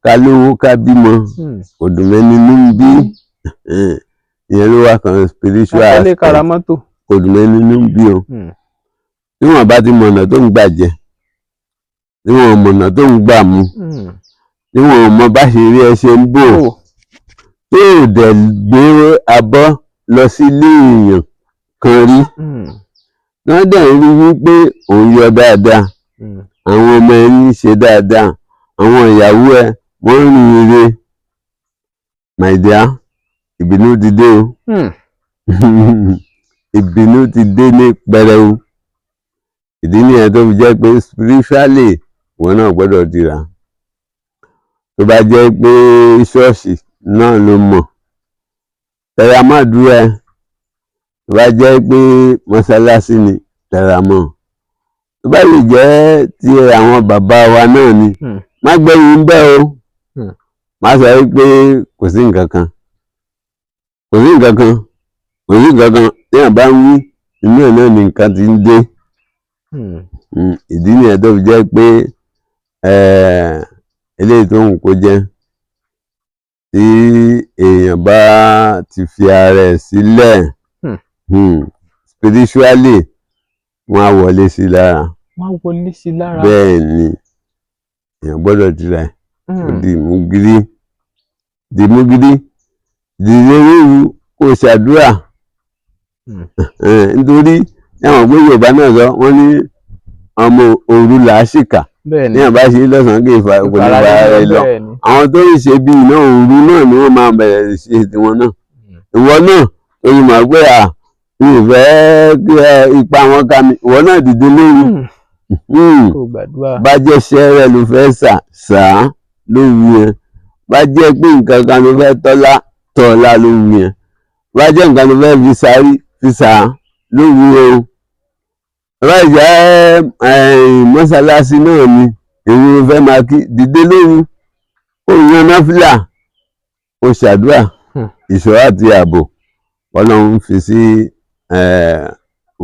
Ká lówó, ká bímọ, kò dùn mẹ́ni inú ń bí. Ìyẹn ló wá kan spiritual Ká kọ́lé, ká ra aspect. mọ́tò. Kò dùn mẹ́ni inú ń bí o. Tí wọ́n bá ti mọ̀nà tó ń gbà jẹ, tí wọ́n mọ̀nà tó ń gbà mu, tí wọ́n mọ bá ṣe rí ẹ ṣe ń bò, Oh. tó ò dẹ̀ gbé abọ́ lọ sí ilé èèyàn kan rí, wọ́n dẹ̀ ń rí wípé òun yọ dáadáa, àwọn ọmọ ẹ ń ṣe dáadáa, àwọn ìyàwó ẹ wọ́n ń rìn ire, my dear, ìbínú ti dé o. Ìbínú ti dé ní pẹrẹu. Ìdí nìyẹn tó fi jẹ́ pé spiritually, ìwọ náà gbọ́dọ̀ dira. Tó bá jẹ́ pé ṣọ́ọ̀ṣì náà ló mọ̀, tẹra mọ́ àdúrà ẹ. Tó bá jẹ́ pé mọ́sálásí ni, tẹra mọ́. Tó bá lè jẹ́ ti àwọn bàbá wa náà ni, má gbẹ̀yìn bẹ́ẹ̀ o. Má sọ pé kò sí nǹkan kan, kò sí nǹkan kan, kò sí nǹkan kan. Téèyàn bá ń wí, inú ẹ̀ náà ni nǹkan ti ń dé. Ìdí nìyẹn tó fi jẹ́ pé eléyìí tó ń kó jẹ́ tí èèyàn bá ti fi ara ẹ̀ sílẹ̀, spiritually, wọ́n á wọlé sí i lára. Wọ́n á wọlé sí i lára. Bẹ́ẹ̀ ni, èèyàn gbọ́dọ̀ dira ẹ̀. Ó dì mú gírí, dì mú gírí, dìde lóru kó o ṣàdúrà. Nítorí ẹ̀wọ̀n pé Yorùbá náà sọ, wọ́n ní ọmọ òru là á ṣìkà. Bẹ́ẹ̀ ni. Ní àbá ṣe lọ́sàn-án, kì í fa, kò ní Ìfara fa ara ẹ lọ. Bẹ́ẹ̀ ni. Àwọn tó ń ṣe bíi náà, òru náà ni wọ́n máa bẹ̀rẹ̀ ṣe tiwọn náà. Ìwọ náà tó ti mọ̀ pé à mi ò fẹ́ kí ẹ ipa wọn ká mi, ìwọ náà dìde lóru. Kó o gbàdúrà. Bá jẹ́ ṣẹ́rẹ́ ló fẹ́ sà sà á lóru yẹn, bá jẹ́ pé nǹkan kan ló fẹ́ tọ́lá tọ́lá lóru yẹn, bá jẹ́ nǹkan ló fẹ́ fi sáré fi sà á lóru yẹn o, bá jẹ́ mọ́sálásí náà ni èmi ló fẹ́ máa kí, dìde lóru, ó yan náfìlà, ó ṣàdúrà. Ìṣọ́ àti ààbò Ọlọ́run fi sí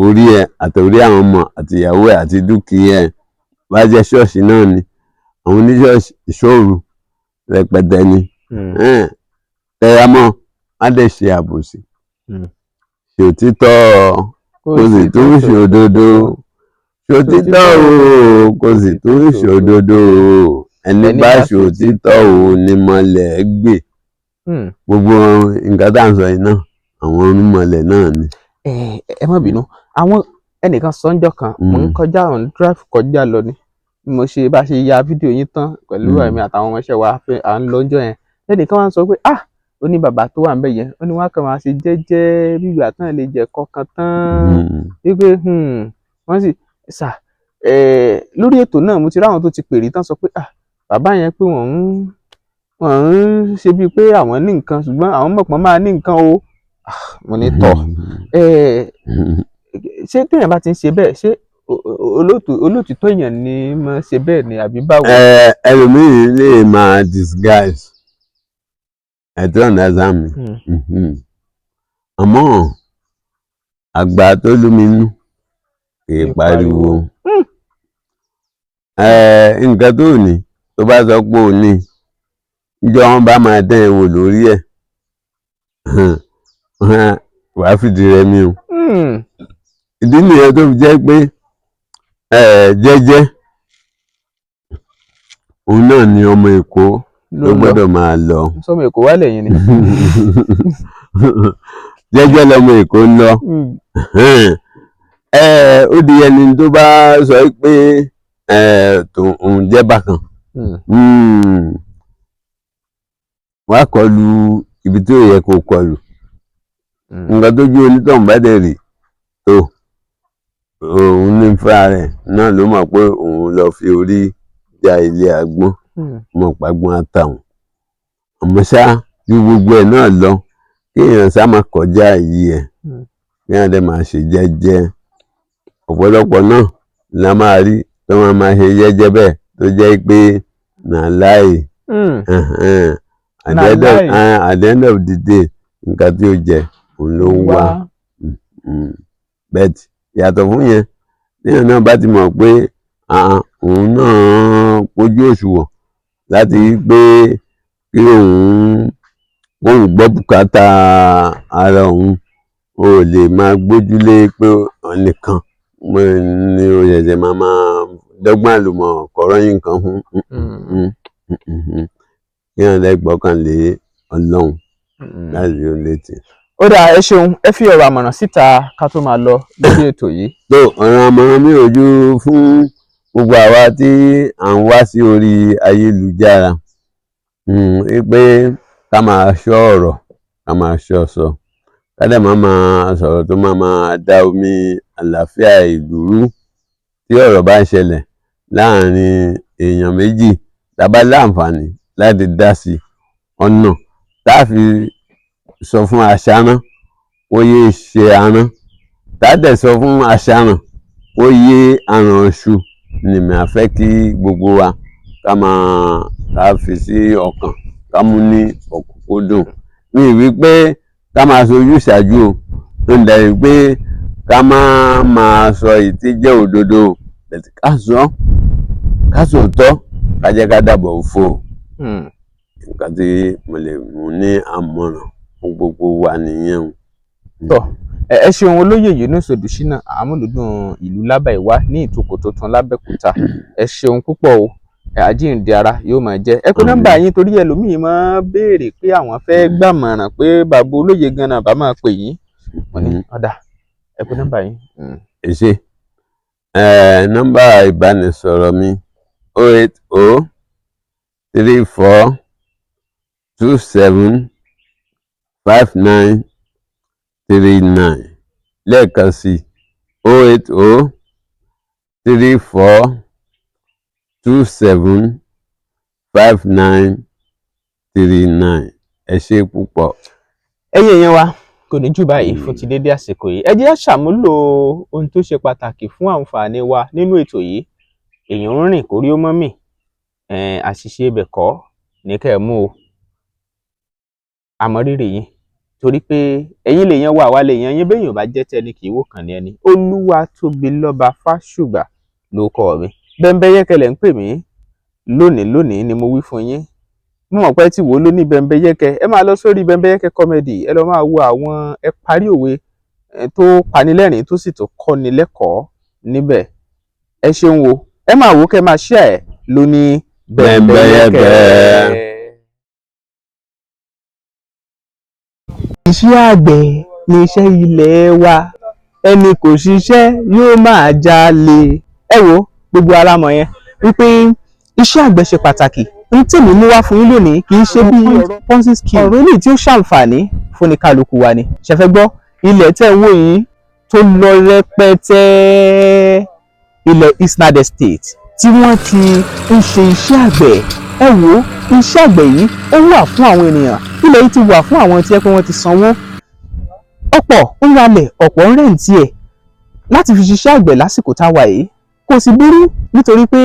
orí ẹ àti orí àwọn ọmọ àti ìyàwó ẹ àti dúkìá ẹ. Bá jẹ́ ṣọ́ọ̀ṣì náà ni, àwọn oníṣọ́ọ̀ṣì, ìṣòro rẹpẹtẹ ni. Tẹra mọ́, má dẹ̀ ṣe àbòsí. Ṣòtítọ́, kó sì tún ṣòdodo. Ṣòtítọ́ o, kó sì tún ṣòdodo. Ẹni Ẹni bá bá ṣòtítọ́ o ní mọ́lẹ̀ gbè. Gbogbo nǹkan tá à ń sọ yìí náà, àwọn onímọ̀lẹ̀ náà ni. Ẹ má bínú, àwọn ẹnìkan sọ́njọ́ kan, mò ń kọjá on drive kọjá lọ ni, bí mo ṣe bá ṣe ya fídíò yín tán pẹ̀lú èmi àtàwọn ọmọọṣẹ́ wa à ń lọ ọjọ́ yẹn, lẹ́nìkan wá ń sọ pé, ah, ó ní bàbá tó wà níbẹ̀ yẹn, ó ní wọ́n á kàn máa ṣe jẹ́jẹ́ bí ìgbà tán lè jẹ kọ̀ọ̀kan tán, wípé wọ́n sì sà lórí ètò náà. Mo ti ráwọn tó ti pèrè tán sọ pé, ah, bàbá yẹn, pé wọ́n ń ṣe bíi pé àwọn ní nǹkan, ṣùgbọ́n àwọn mọ̀ pọ́n máa ní nǹkan o. Ah, mo ní tọ̀, ṣé téèyàn bá ti ń ṣe bẹ́ẹ̀, ṣé olóòtítọ́ èèyàn ni máa ṣe bẹ́ẹ̀ ni, àbí báwo? Ẹlòmíì lè máa disguise ẹ tí understand mi. Àmọ́ àgbà tó lómi inú kì í Kì í pariwo. pariwo. Nǹkan tó ní, tó bá sọ pé ò ní, níjọ́ wọn bá máa dán ẹ wò lórí ẹ̀, wàá fìdí rẹmi o. Ìdí nìyẹn tó fi jẹ́ pé jẹ́jẹ́ òun náà ni ọmọ Èkó ló ló ń lọ. Gbọ́dọ̀ máa lọ. Sọmọ Èkó wà lẹ́yìn ni. Jẹ́jẹ́ lọmọ Èkó ń lọ. Ó di ẹni tó bá sọ pé tòun jẹ́ bákan, wàá kọlu ibi tí ò yẹ kó kọlù. Nǹkan tó ju onítọ̀hún bá dẹ̀ rí tó òun ní fúnra rẹ̀ náà ló mọ̀ pé òun lọ fi orí já ilé agbọ́n, mọ̀ pàgbọ́n àtàwọn. Àmọ́ ṣá, ju gbogbo ẹ̀ náà lọ, kéèyàn sá máa kọjá yìí ẹ̀, kéèyàn dẹ̀ máa ṣe jẹ́jẹ́. Ọ̀pọ̀lọpọ̀ náà la máa rí tó máa máa ṣe jẹ́jẹ́ bẹ́ẹ̀, tó jẹ́ pé nà láì. At the end of Wàláì. At the end of the day, nǹkan tí ó jẹ òun ló ń wá. But yàtọ̀ fún yẹn, téèyàn náà bá ti mọ̀ pé ah, òun náà pójú òṣùwọ̀n láti rí pé kí òun kóun gbọ́ bùkátà ara òun, o ò lè máa gbójúlé pé òun nìkan ni o ṣẹ̀ṣẹ̀ máa máa dọ́gbọ́n àlùmọ̀ kọ̀rọ̀ yín nǹkan fún. Kéèyàn dẹ̀ gbọ́kàn lé Ọlọ́run láti rí létí. Ó dáa, ẹ ṣeun. Ẹ fi ọ̀rọ̀ àmọ̀ràn síta ká tó máa lọ lórí ètò yìí. Tó ọ̀rọ̀ àmọ̀ràn mi ò ju fún gbogbo àwa tí à ń wá sí orí ayélujára pé ká máa ṣọ́ ọ̀rọ̀, ká máa ṣọ́ sọ, ká dẹ̀ má máa sọ̀rọ̀ tó máa máa da omi àlàáfíà ìlú rú. Tí ọ̀rọ̀ bá ń ṣẹlẹ̀ láàrin èèyàn méjì, tá a bá láǹfààní láti dá sí i, ọ̀nà tá a fi sọ fún aṣáná kó yéé ṣe arán, tá a dẹ̀ sọ fún aṣaràn kó yé aràn iṣu ni màá fẹ́ kí gbogbo wa ká máa ká fi sí ọkàn, ká mú ní ọ̀kúnkúndùn. Mi ì wí pé ká máa ṣe ojúṣàájú o, ń dẹ̀ wí pé ká má máa sọ èyí tí jẹ́ òdodo o, but ká sọ, ká sòótọ́, ká jẹ́ ká dàbọ̀ fò. Nǹkan tí mo lè mú ní àmọ̀ràn fún gbogbo wa nìyẹn o. Tọ́ ẹ ṣeun, olóyè Yunus Odùṣínà, àmúlùdùn ìlú Lábàìwá ní Ìtòkò Tuntun lábẹ́òkúta. Ẹ ṣeun púpọ̀ o. Ẹ àjíǹde ara yóò máa jẹ́. Ẹ pé Àmín. nọ́mbà yín torí ẹlòmíín máa béèrè pé àwọn fẹ́ gbàmọ̀ràn pé bàbá olóyè ganan bá máa pè yín. Wọ́n ní ọ̀dà, ẹ pé nọ́mbà yín. Ẹ ṣé. Nọ́mbà ìbánisọ̀rọ̀ mi 08034275939. Lẹ́ẹ̀kan sí, 08034275939. Ẹ ṣé púpọ̀. Ẹ̀yin èèyàn wa, kò ní jù báyìí fún ti dédé àsìkò yìí. Ẹ jẹ́ á ṣàmúlò ohun tó ṣe pàtàkì fún àǹfààní wa nínú ètò yìí. Èèyàn ń rìn kórí ó mọ́ mì, àṣìṣe ibẹ̀ kọ́ ní kẹ́ ẹ mú o. Àmọ́ rírì yín torí pé ẹ̀yin lèèyàn wa, àwa lèèyàn yín. Béèyàn bá jẹ́ tẹni kì í wò kàn ní ẹni. Olúwatóbilọ́ba Fásùgbà ló kọ́ mi, Bẹ́ńbẹ́yẹ́kẹ́ lẹ̀ ń pè mí. Lónìí lónìí ni mo wí fún yín. Mo mọ̀ pé tí wò ó ló ní Bẹ́ńbẹ́yẹ́kẹ́. Ẹ máa lọ sórí Bẹ́ńbẹ́yẹ́kẹ́ Comedy, ẹ lọ máa wo àwọn ẹ parí òwe tó panilẹ́rìn tó sì tó kọ́ni lẹ́kọ̀ọ́ níbẹ̀. Ẹ ṣeun o. Ẹ máa wò ó, kẹ́ máa share ẹ̀ lóní Bẹ́ńbẹ́yẹ́kẹ́. Iṣẹ́ àgbẹ̀ ni iṣẹ́ ilẹ̀ wa, ẹni kò ṣiṣẹ́ yóò máa jalè. Ẹ wo gbogbo ara mọ̀ yẹn wípé iṣẹ́ àgbẹ̀ ṣe pàtàkì. N tèmi mú wá fún yín lónìí kì í ṣe bí ọ̀rọ̀ Ponzi scheme, ọ̀rọ̀ eléyìí tí ó ṣàǹfààní fún ní kálukú wa ni. Ṣẹ̀fẹ̀ gbọ́, ilẹ̀ tẹ́ ń wò yín tó lọ rẹpẹtẹ, ilẹ̀ Isnad Estate tí wọ́n ti ń ṣe iṣẹ́ àgbẹ̀. Ẹ wo iṣẹ́ àgbẹ̀ yìí, ó wà fún àwọn ènìyàn. Ilẹ̀ yìí ti wà fún àwọn tí ẹ pé wọ́n ti sanwó, ọ̀pọ̀ ń ralẹ̀, ọ̀pọ̀ ń rent ẹ̀ láti fi ṣiṣẹ́ àgbẹ̀ lásìkò tá a wà yìí. Kò sì burú nítorí pé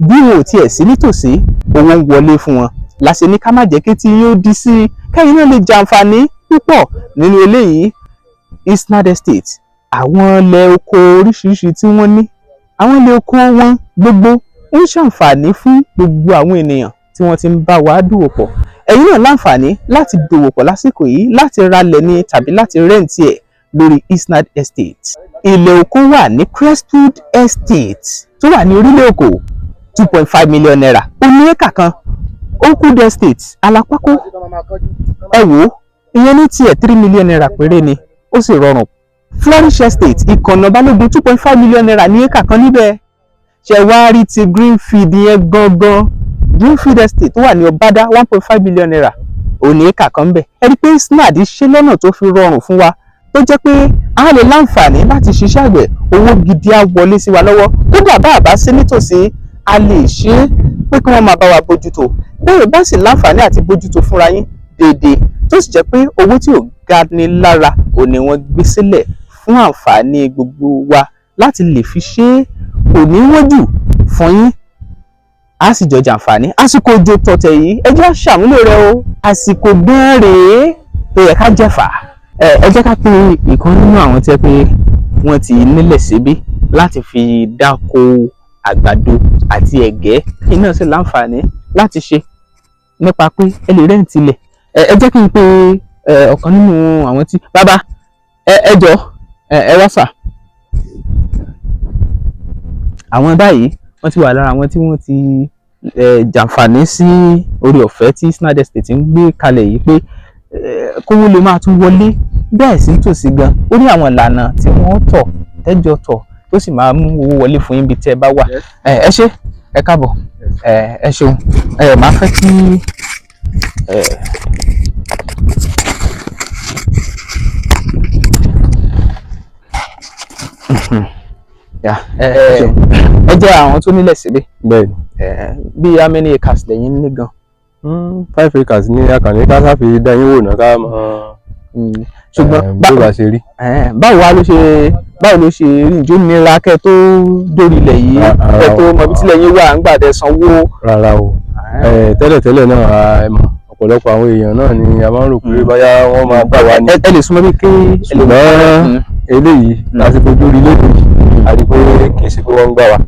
bí wọn ò tiẹ̀ sí nítòsí, owó ń wọlé fún wọn. Láṣẹ ní ká má jẹ́ kí tí yóò di sí i, kẹ́yìn náà lè jàǹfààní púpọ̀ nínú eléyìí. Isnad Estate, àwọn ilẹ̀ oko oríṣiríṣi tí wọ́n ní, àwọn ilẹ̀ oko wọn gbogbo ń ṣàǹfààní fún gbogbo àwọn ènìyàn tí wọ́n ti ń bá wa dòwò pọ̀. Ẹ̀yin náà láǹfààní láti dòwò pọ̀ lásìkò yìí, láti ralẹ̀ ni tàbí láti rent ẹ̀ lórí Isnad Estate. Ilẹ̀ oko wà ní Crestwood Estate tó wà ní orílẹ̀ èkó, ₦2.5 million ó ní éka kan. Oakwood Estate, Alápákó, ẹ wò ó, ìyẹn ní tiẹ̀ ₦3 million péré ni, ó sì rọrùn. Flourish Estate, Ìkànnà Balógun, ₦2.5 million ní éka kan níbẹ̀. Ṣe wá rí ti Greenfield yẹn gangan, Greenfield Estate tó wà ní Ọbádá, ₦1.5 million ò ní éka kan bẹ̀. Ẹ rí i pé Isnad ṣe lọ́nà tó fi rọrùn fún wa, tó jẹ́ pé a lè láǹfààní láti ṣiṣẹ́ àgbẹ̀, owó gidi á wọlé sí wa lọ́wọ́. Kódà bá a bá sí nítòsí, a lè ṣe é pé kí wọ́n máa bá wa bójútó. Bẹ́ẹ̀ bá sì láǹfààní àti bójútó fúnra yín déédéé, tó sì jẹ́ pé owó tí ò ga ni lára ò ní wọ́n gbé sílẹ̀ fún àǹfààní gbogbo wa láti lè fi ṣe é, kò ní wọ́n jù fún yín. A sì jọ jàǹfààní. Àsìkò òjò tọ̀tẹ̀ yìí, ẹ jẹ́ á ṣàmúlò rẹ̀ o. Àsìkò gan rèé tó yẹ ká jẹ̀fà. Ẹ jẹ́ ká pe ìkan nínú àwọn tí ẹ pé wọ́n ti nílẹ̀ síbí láti fi dáko àgbàdo àti ẹ̀gẹ́, kí náà sì láǹfààní láti ṣe nípa pé ẹ lè rent ilẹ̀. Ẹ jẹ́ kí n pe ọ̀kan nínú àwọn tí bàbá ẹ jọ ẹ wá sà. Àwọn báyìí, wọ́n ti wà lára àwọn tí wọ́n ti jàǹfààní sí orí ọ̀fẹ́ tí Isnad Estate ń gbé kalẹ̀ yìí pé kówó lè máa tún wọlé bẹ́ẹ̀ sí tòsí gan. Ó ní àwọn ìlànà tí wọ́n tọ̀ tẹ́jọ tọ̀ tó sì máa mú owó wọlé fún yín bí tẹ́ ẹ bá wà. Ẹ ṣé, ẹ káàbọ̀, ẹ ṣeun. Máa fẹ́ kí ẹ ṣeun. Ẹ jẹ́ àwọn tó nílẹ̀ síbí. Bẹ́ẹ̀ni. Bí how many acres lẹ́yìn ní gan? 5 acres ní akànnì ká sáfi dá yín wò náà ká mọ Ṣùgbọ́n bí ó bá ṣe rí. Báwo wá ló ṣe, báwo ló ṣe rí? Ìjó nira kẹ́ tó dórí ilẹ̀ yìí, kẹ́ tó mọ ibi tílẹ̀ yín wà ńgbà tẹ́ sanwó? Rárá o. Tẹ́lẹ̀tẹ́lẹ̀ náà, ẹ mọ̀, ọ̀pọ̀lọpọ̀ àwọn èèyàn náà ni a máa ń rò pé bóyá wọ́n máa gbà wá ní. Ẹ lè súnmọ́ bí kí ẹ lè Ṣùgbọ́n eléyìí láti fojú rí lónìí, a rí pé kì í ṣe pé wọ́n ń gbà wá.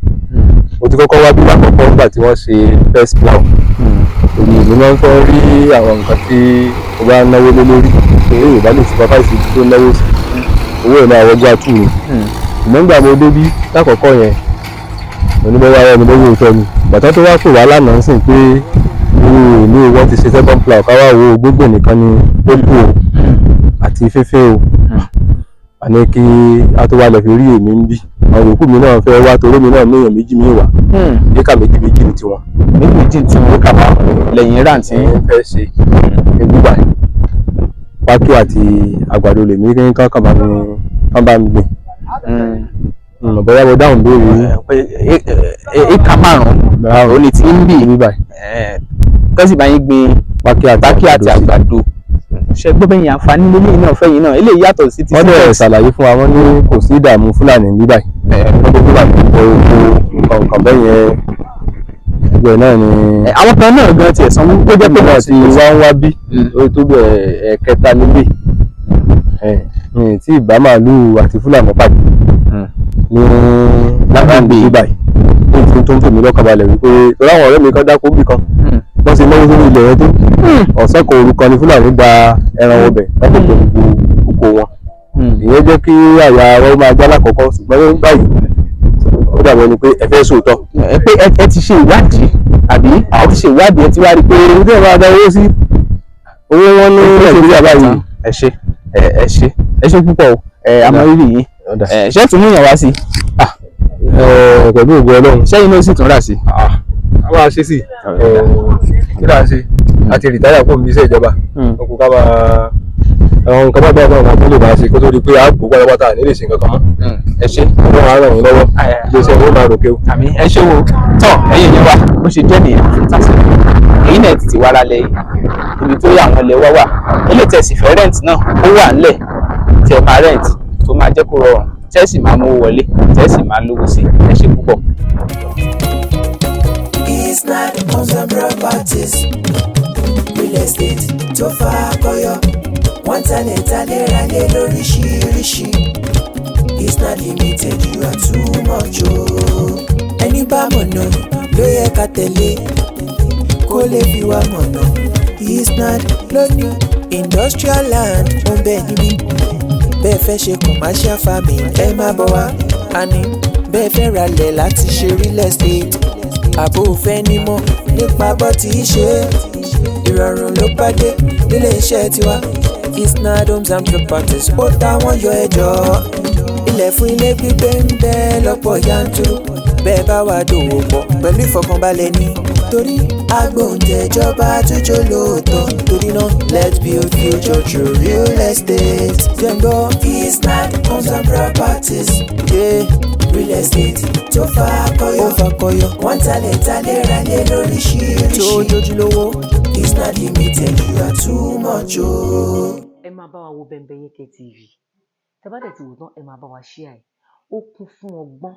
Mo ti kọ́kọ́ wá bí lákọ̀ọ́kọ́ nígbà tí wọ́n ṣe first plow. Èmi máa ń fẹ́ rí àwọn nǹkan tí mo bá náwó lé lórí, pé èyí bá lè supervise ibi tó náwó sí, owó ẹ̀ máa wọgbó àtú mi. Ṣùgbọ́n nígbà mo débí lákọ̀ọ́kọ́ yẹn, mo ní bóyá ẹni bóyá òótọ́ ni. Bàtà tó wá pè wá lánàá ń sìn pé irú ìlú wọn ti ṣe second plow, ká wá wo gbogbo nìkan ni ó kù o àti fífín o. Àní kí a tó wá lọ fi rí èmi ń bí, àwọn yòókù mi náà fẹ́ wá, torí mi náà ní èèyàn méjì mi wà, éka méjì méjì ní tiwọn. Méjì méjì tí wọ́n Éka márùn-ún lẹ́yìn rántí. ní fẹ́ ṣe ní gbígbà yìí. Pákí àti àgbàdo lèmi kí kán kàn bá mi, kán bá mi gbìn. Mọ̀ bóyá mo dáhùn béèrè yín. Éka 5 Márùn-ún ó ní tí ń bì ní bíbà yìí. Kọ́sì bá yín gbin pákí àti pákí àti sí. Àgbàdo. Ṣe gbọ́ bẹ́yìn, àǹfààní lélẹ́yìn náà fẹ́yìn náà, eléyìí yàtọ̀ sí ti Wọ́n dẹ̀ Sintex. ṣàlàyé fún wa, wọ́n ní kò sí ìdààmú Fúlàní ní bíbà yìí. Wọ́n tó Fúlàní wọ oko nǹkan nǹkan bẹ́ẹ̀ yẹn, gbogbo ẹ̀ náà ni. Àwọn kan náà gan tiẹ̀ sanwó Ó jẹ́ pé wọ́n ti wá ń wá bí ó tó bẹ̀ ẹ̀ẹ̀kẹta níbí ẹ̀ mi tí ìbá màálù àti Fúlàní pàdé ní lágbègbè bíbà yìí ní tí tó ń fèmí lọ́kàn balẹ̀ wípé torí àwọn ọ̀rẹ́ mi kan dákó bì kan, wọ́n ṣe náwó sórí ilẹ̀ yẹn tó ọ̀sán kan òru kan ni Fúlàní gba ẹran ọbẹ̀ wọ́n kò gbogbo oko wọn. Ìyẹn jẹ́ kí àyà wọn máa já lákọ̀ọ́kọ́, ṣùgbọ́n ní báyìí ó dàbọ̀ ni pé ẹ fẹ́ sòótọ́. Ẹ pé ẹ ti ṣe ìwádìí àbí? Ẹ ti ṣe ìwádìí, ẹ ti wá rí i pé Owó tí ẹ máa da owó sí, owó wọn ní Nàìjíríà báyìí. Ẹ ṣe, ẹ ṣe, ẹ ṣe púpọ̀ o. Ẹ àmọ́ rírì yín. Ẹ ṣé tún múyàn wá sí i? Pẹ̀lú ògo Ọlọ́run. Sẹ́yìn náà sì tún rà sí i? A máa ṣe sí kí là ń ṣe àti retire kó mi iṣẹ́ ìjọba, ó kú ká máa àwọn nǹkan bá bá bá tó lè máa ṣe kó tó di pé a gbó pátápátá ní lè ṣe nǹkan kan mọ́. Ẹ ṣe. Ọlọ́run á ràn yín lọ́wọ́, iléeṣẹ́ owó máa ròkè o. Àmín, ẹ ṣé wo tọ. Ẹ̀yin yẹn wà bó ṣe jẹ́ nìyẹn fún tásìkò èyí náà tètè wá lálẹ́ yìí, ibi tó yà àwọn ilẹ̀ wá wà. Ilé tẹ̀sí fẹ́ rent náà, ó wà ńlẹ̀ tẹ̀ máa rent tó máa jẹ́ kó rọrùn, tẹ́sì máa mú owó wọlé, tẹ́sì máa lówó sí. Ẹ ṣé púpọ̀. Isnad Homes and Properties, real estate tó fakọyọ. Wọ́n talẹ̀ talẹ̀ ralẹ̀ lóríṣiríṣi. Isnad Limited, you are too much o. Ẹni bá mọ̀nà ló yẹ ká tẹ̀lé kó lè fi wá mọ̀nà. Isnad lóní industrial land ó ń bẹ níbí. Bẹ́ẹ̀ fẹ́ ṣe commercial farming, ẹ má bọ̀ wá. Àní bẹ́ẹ̀ fẹ́ ralẹ̀ láti ṣe real estate, àbò fẹ́ nímọ̀ nípa bó ti ṣe é, ìrọ̀rùn ló bá dé nílé iṣẹ́ tiwa. Isnad Homes and Properties, ó táwọn yọ ẹjọ́. Ilẹ̀ fún ilé gbígbé ń bẹ lọ́pọ̀ yanturu. Bẹ́ẹ̀ bá wà dòwò pọ̀ pẹ̀lú ìfọkànbalẹ̀ ní torí agbóǹtẹ̀jọba àtúnjọ lóòótọ́. Torí náà, let's build future through real estate. Jẹ́ngbọ́ Isnad Homes and Properties, yeah. Real estate tó fakọyọ, ó fakọyọ. Wọ́n talẹ̀ talẹ̀ ralẹ̀ lóríṣiríṣi tó jójúlówó. Isnad Limited, you are too much o. Ẹ máa bá wa wo Bembeyeke TV. Tẹ́ bá dẹ̀ ti wò tán, ẹ máa bá wa share ẹ̀. Ó kún fún ọgbọ́n,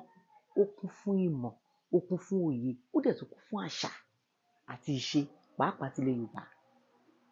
ó kún fún ìmọ̀. Ó kún fún òye, ó dẹ̀ tún kún fún àṣà àti ìṣe, pàápàá tilẹ̀ Yorùbá.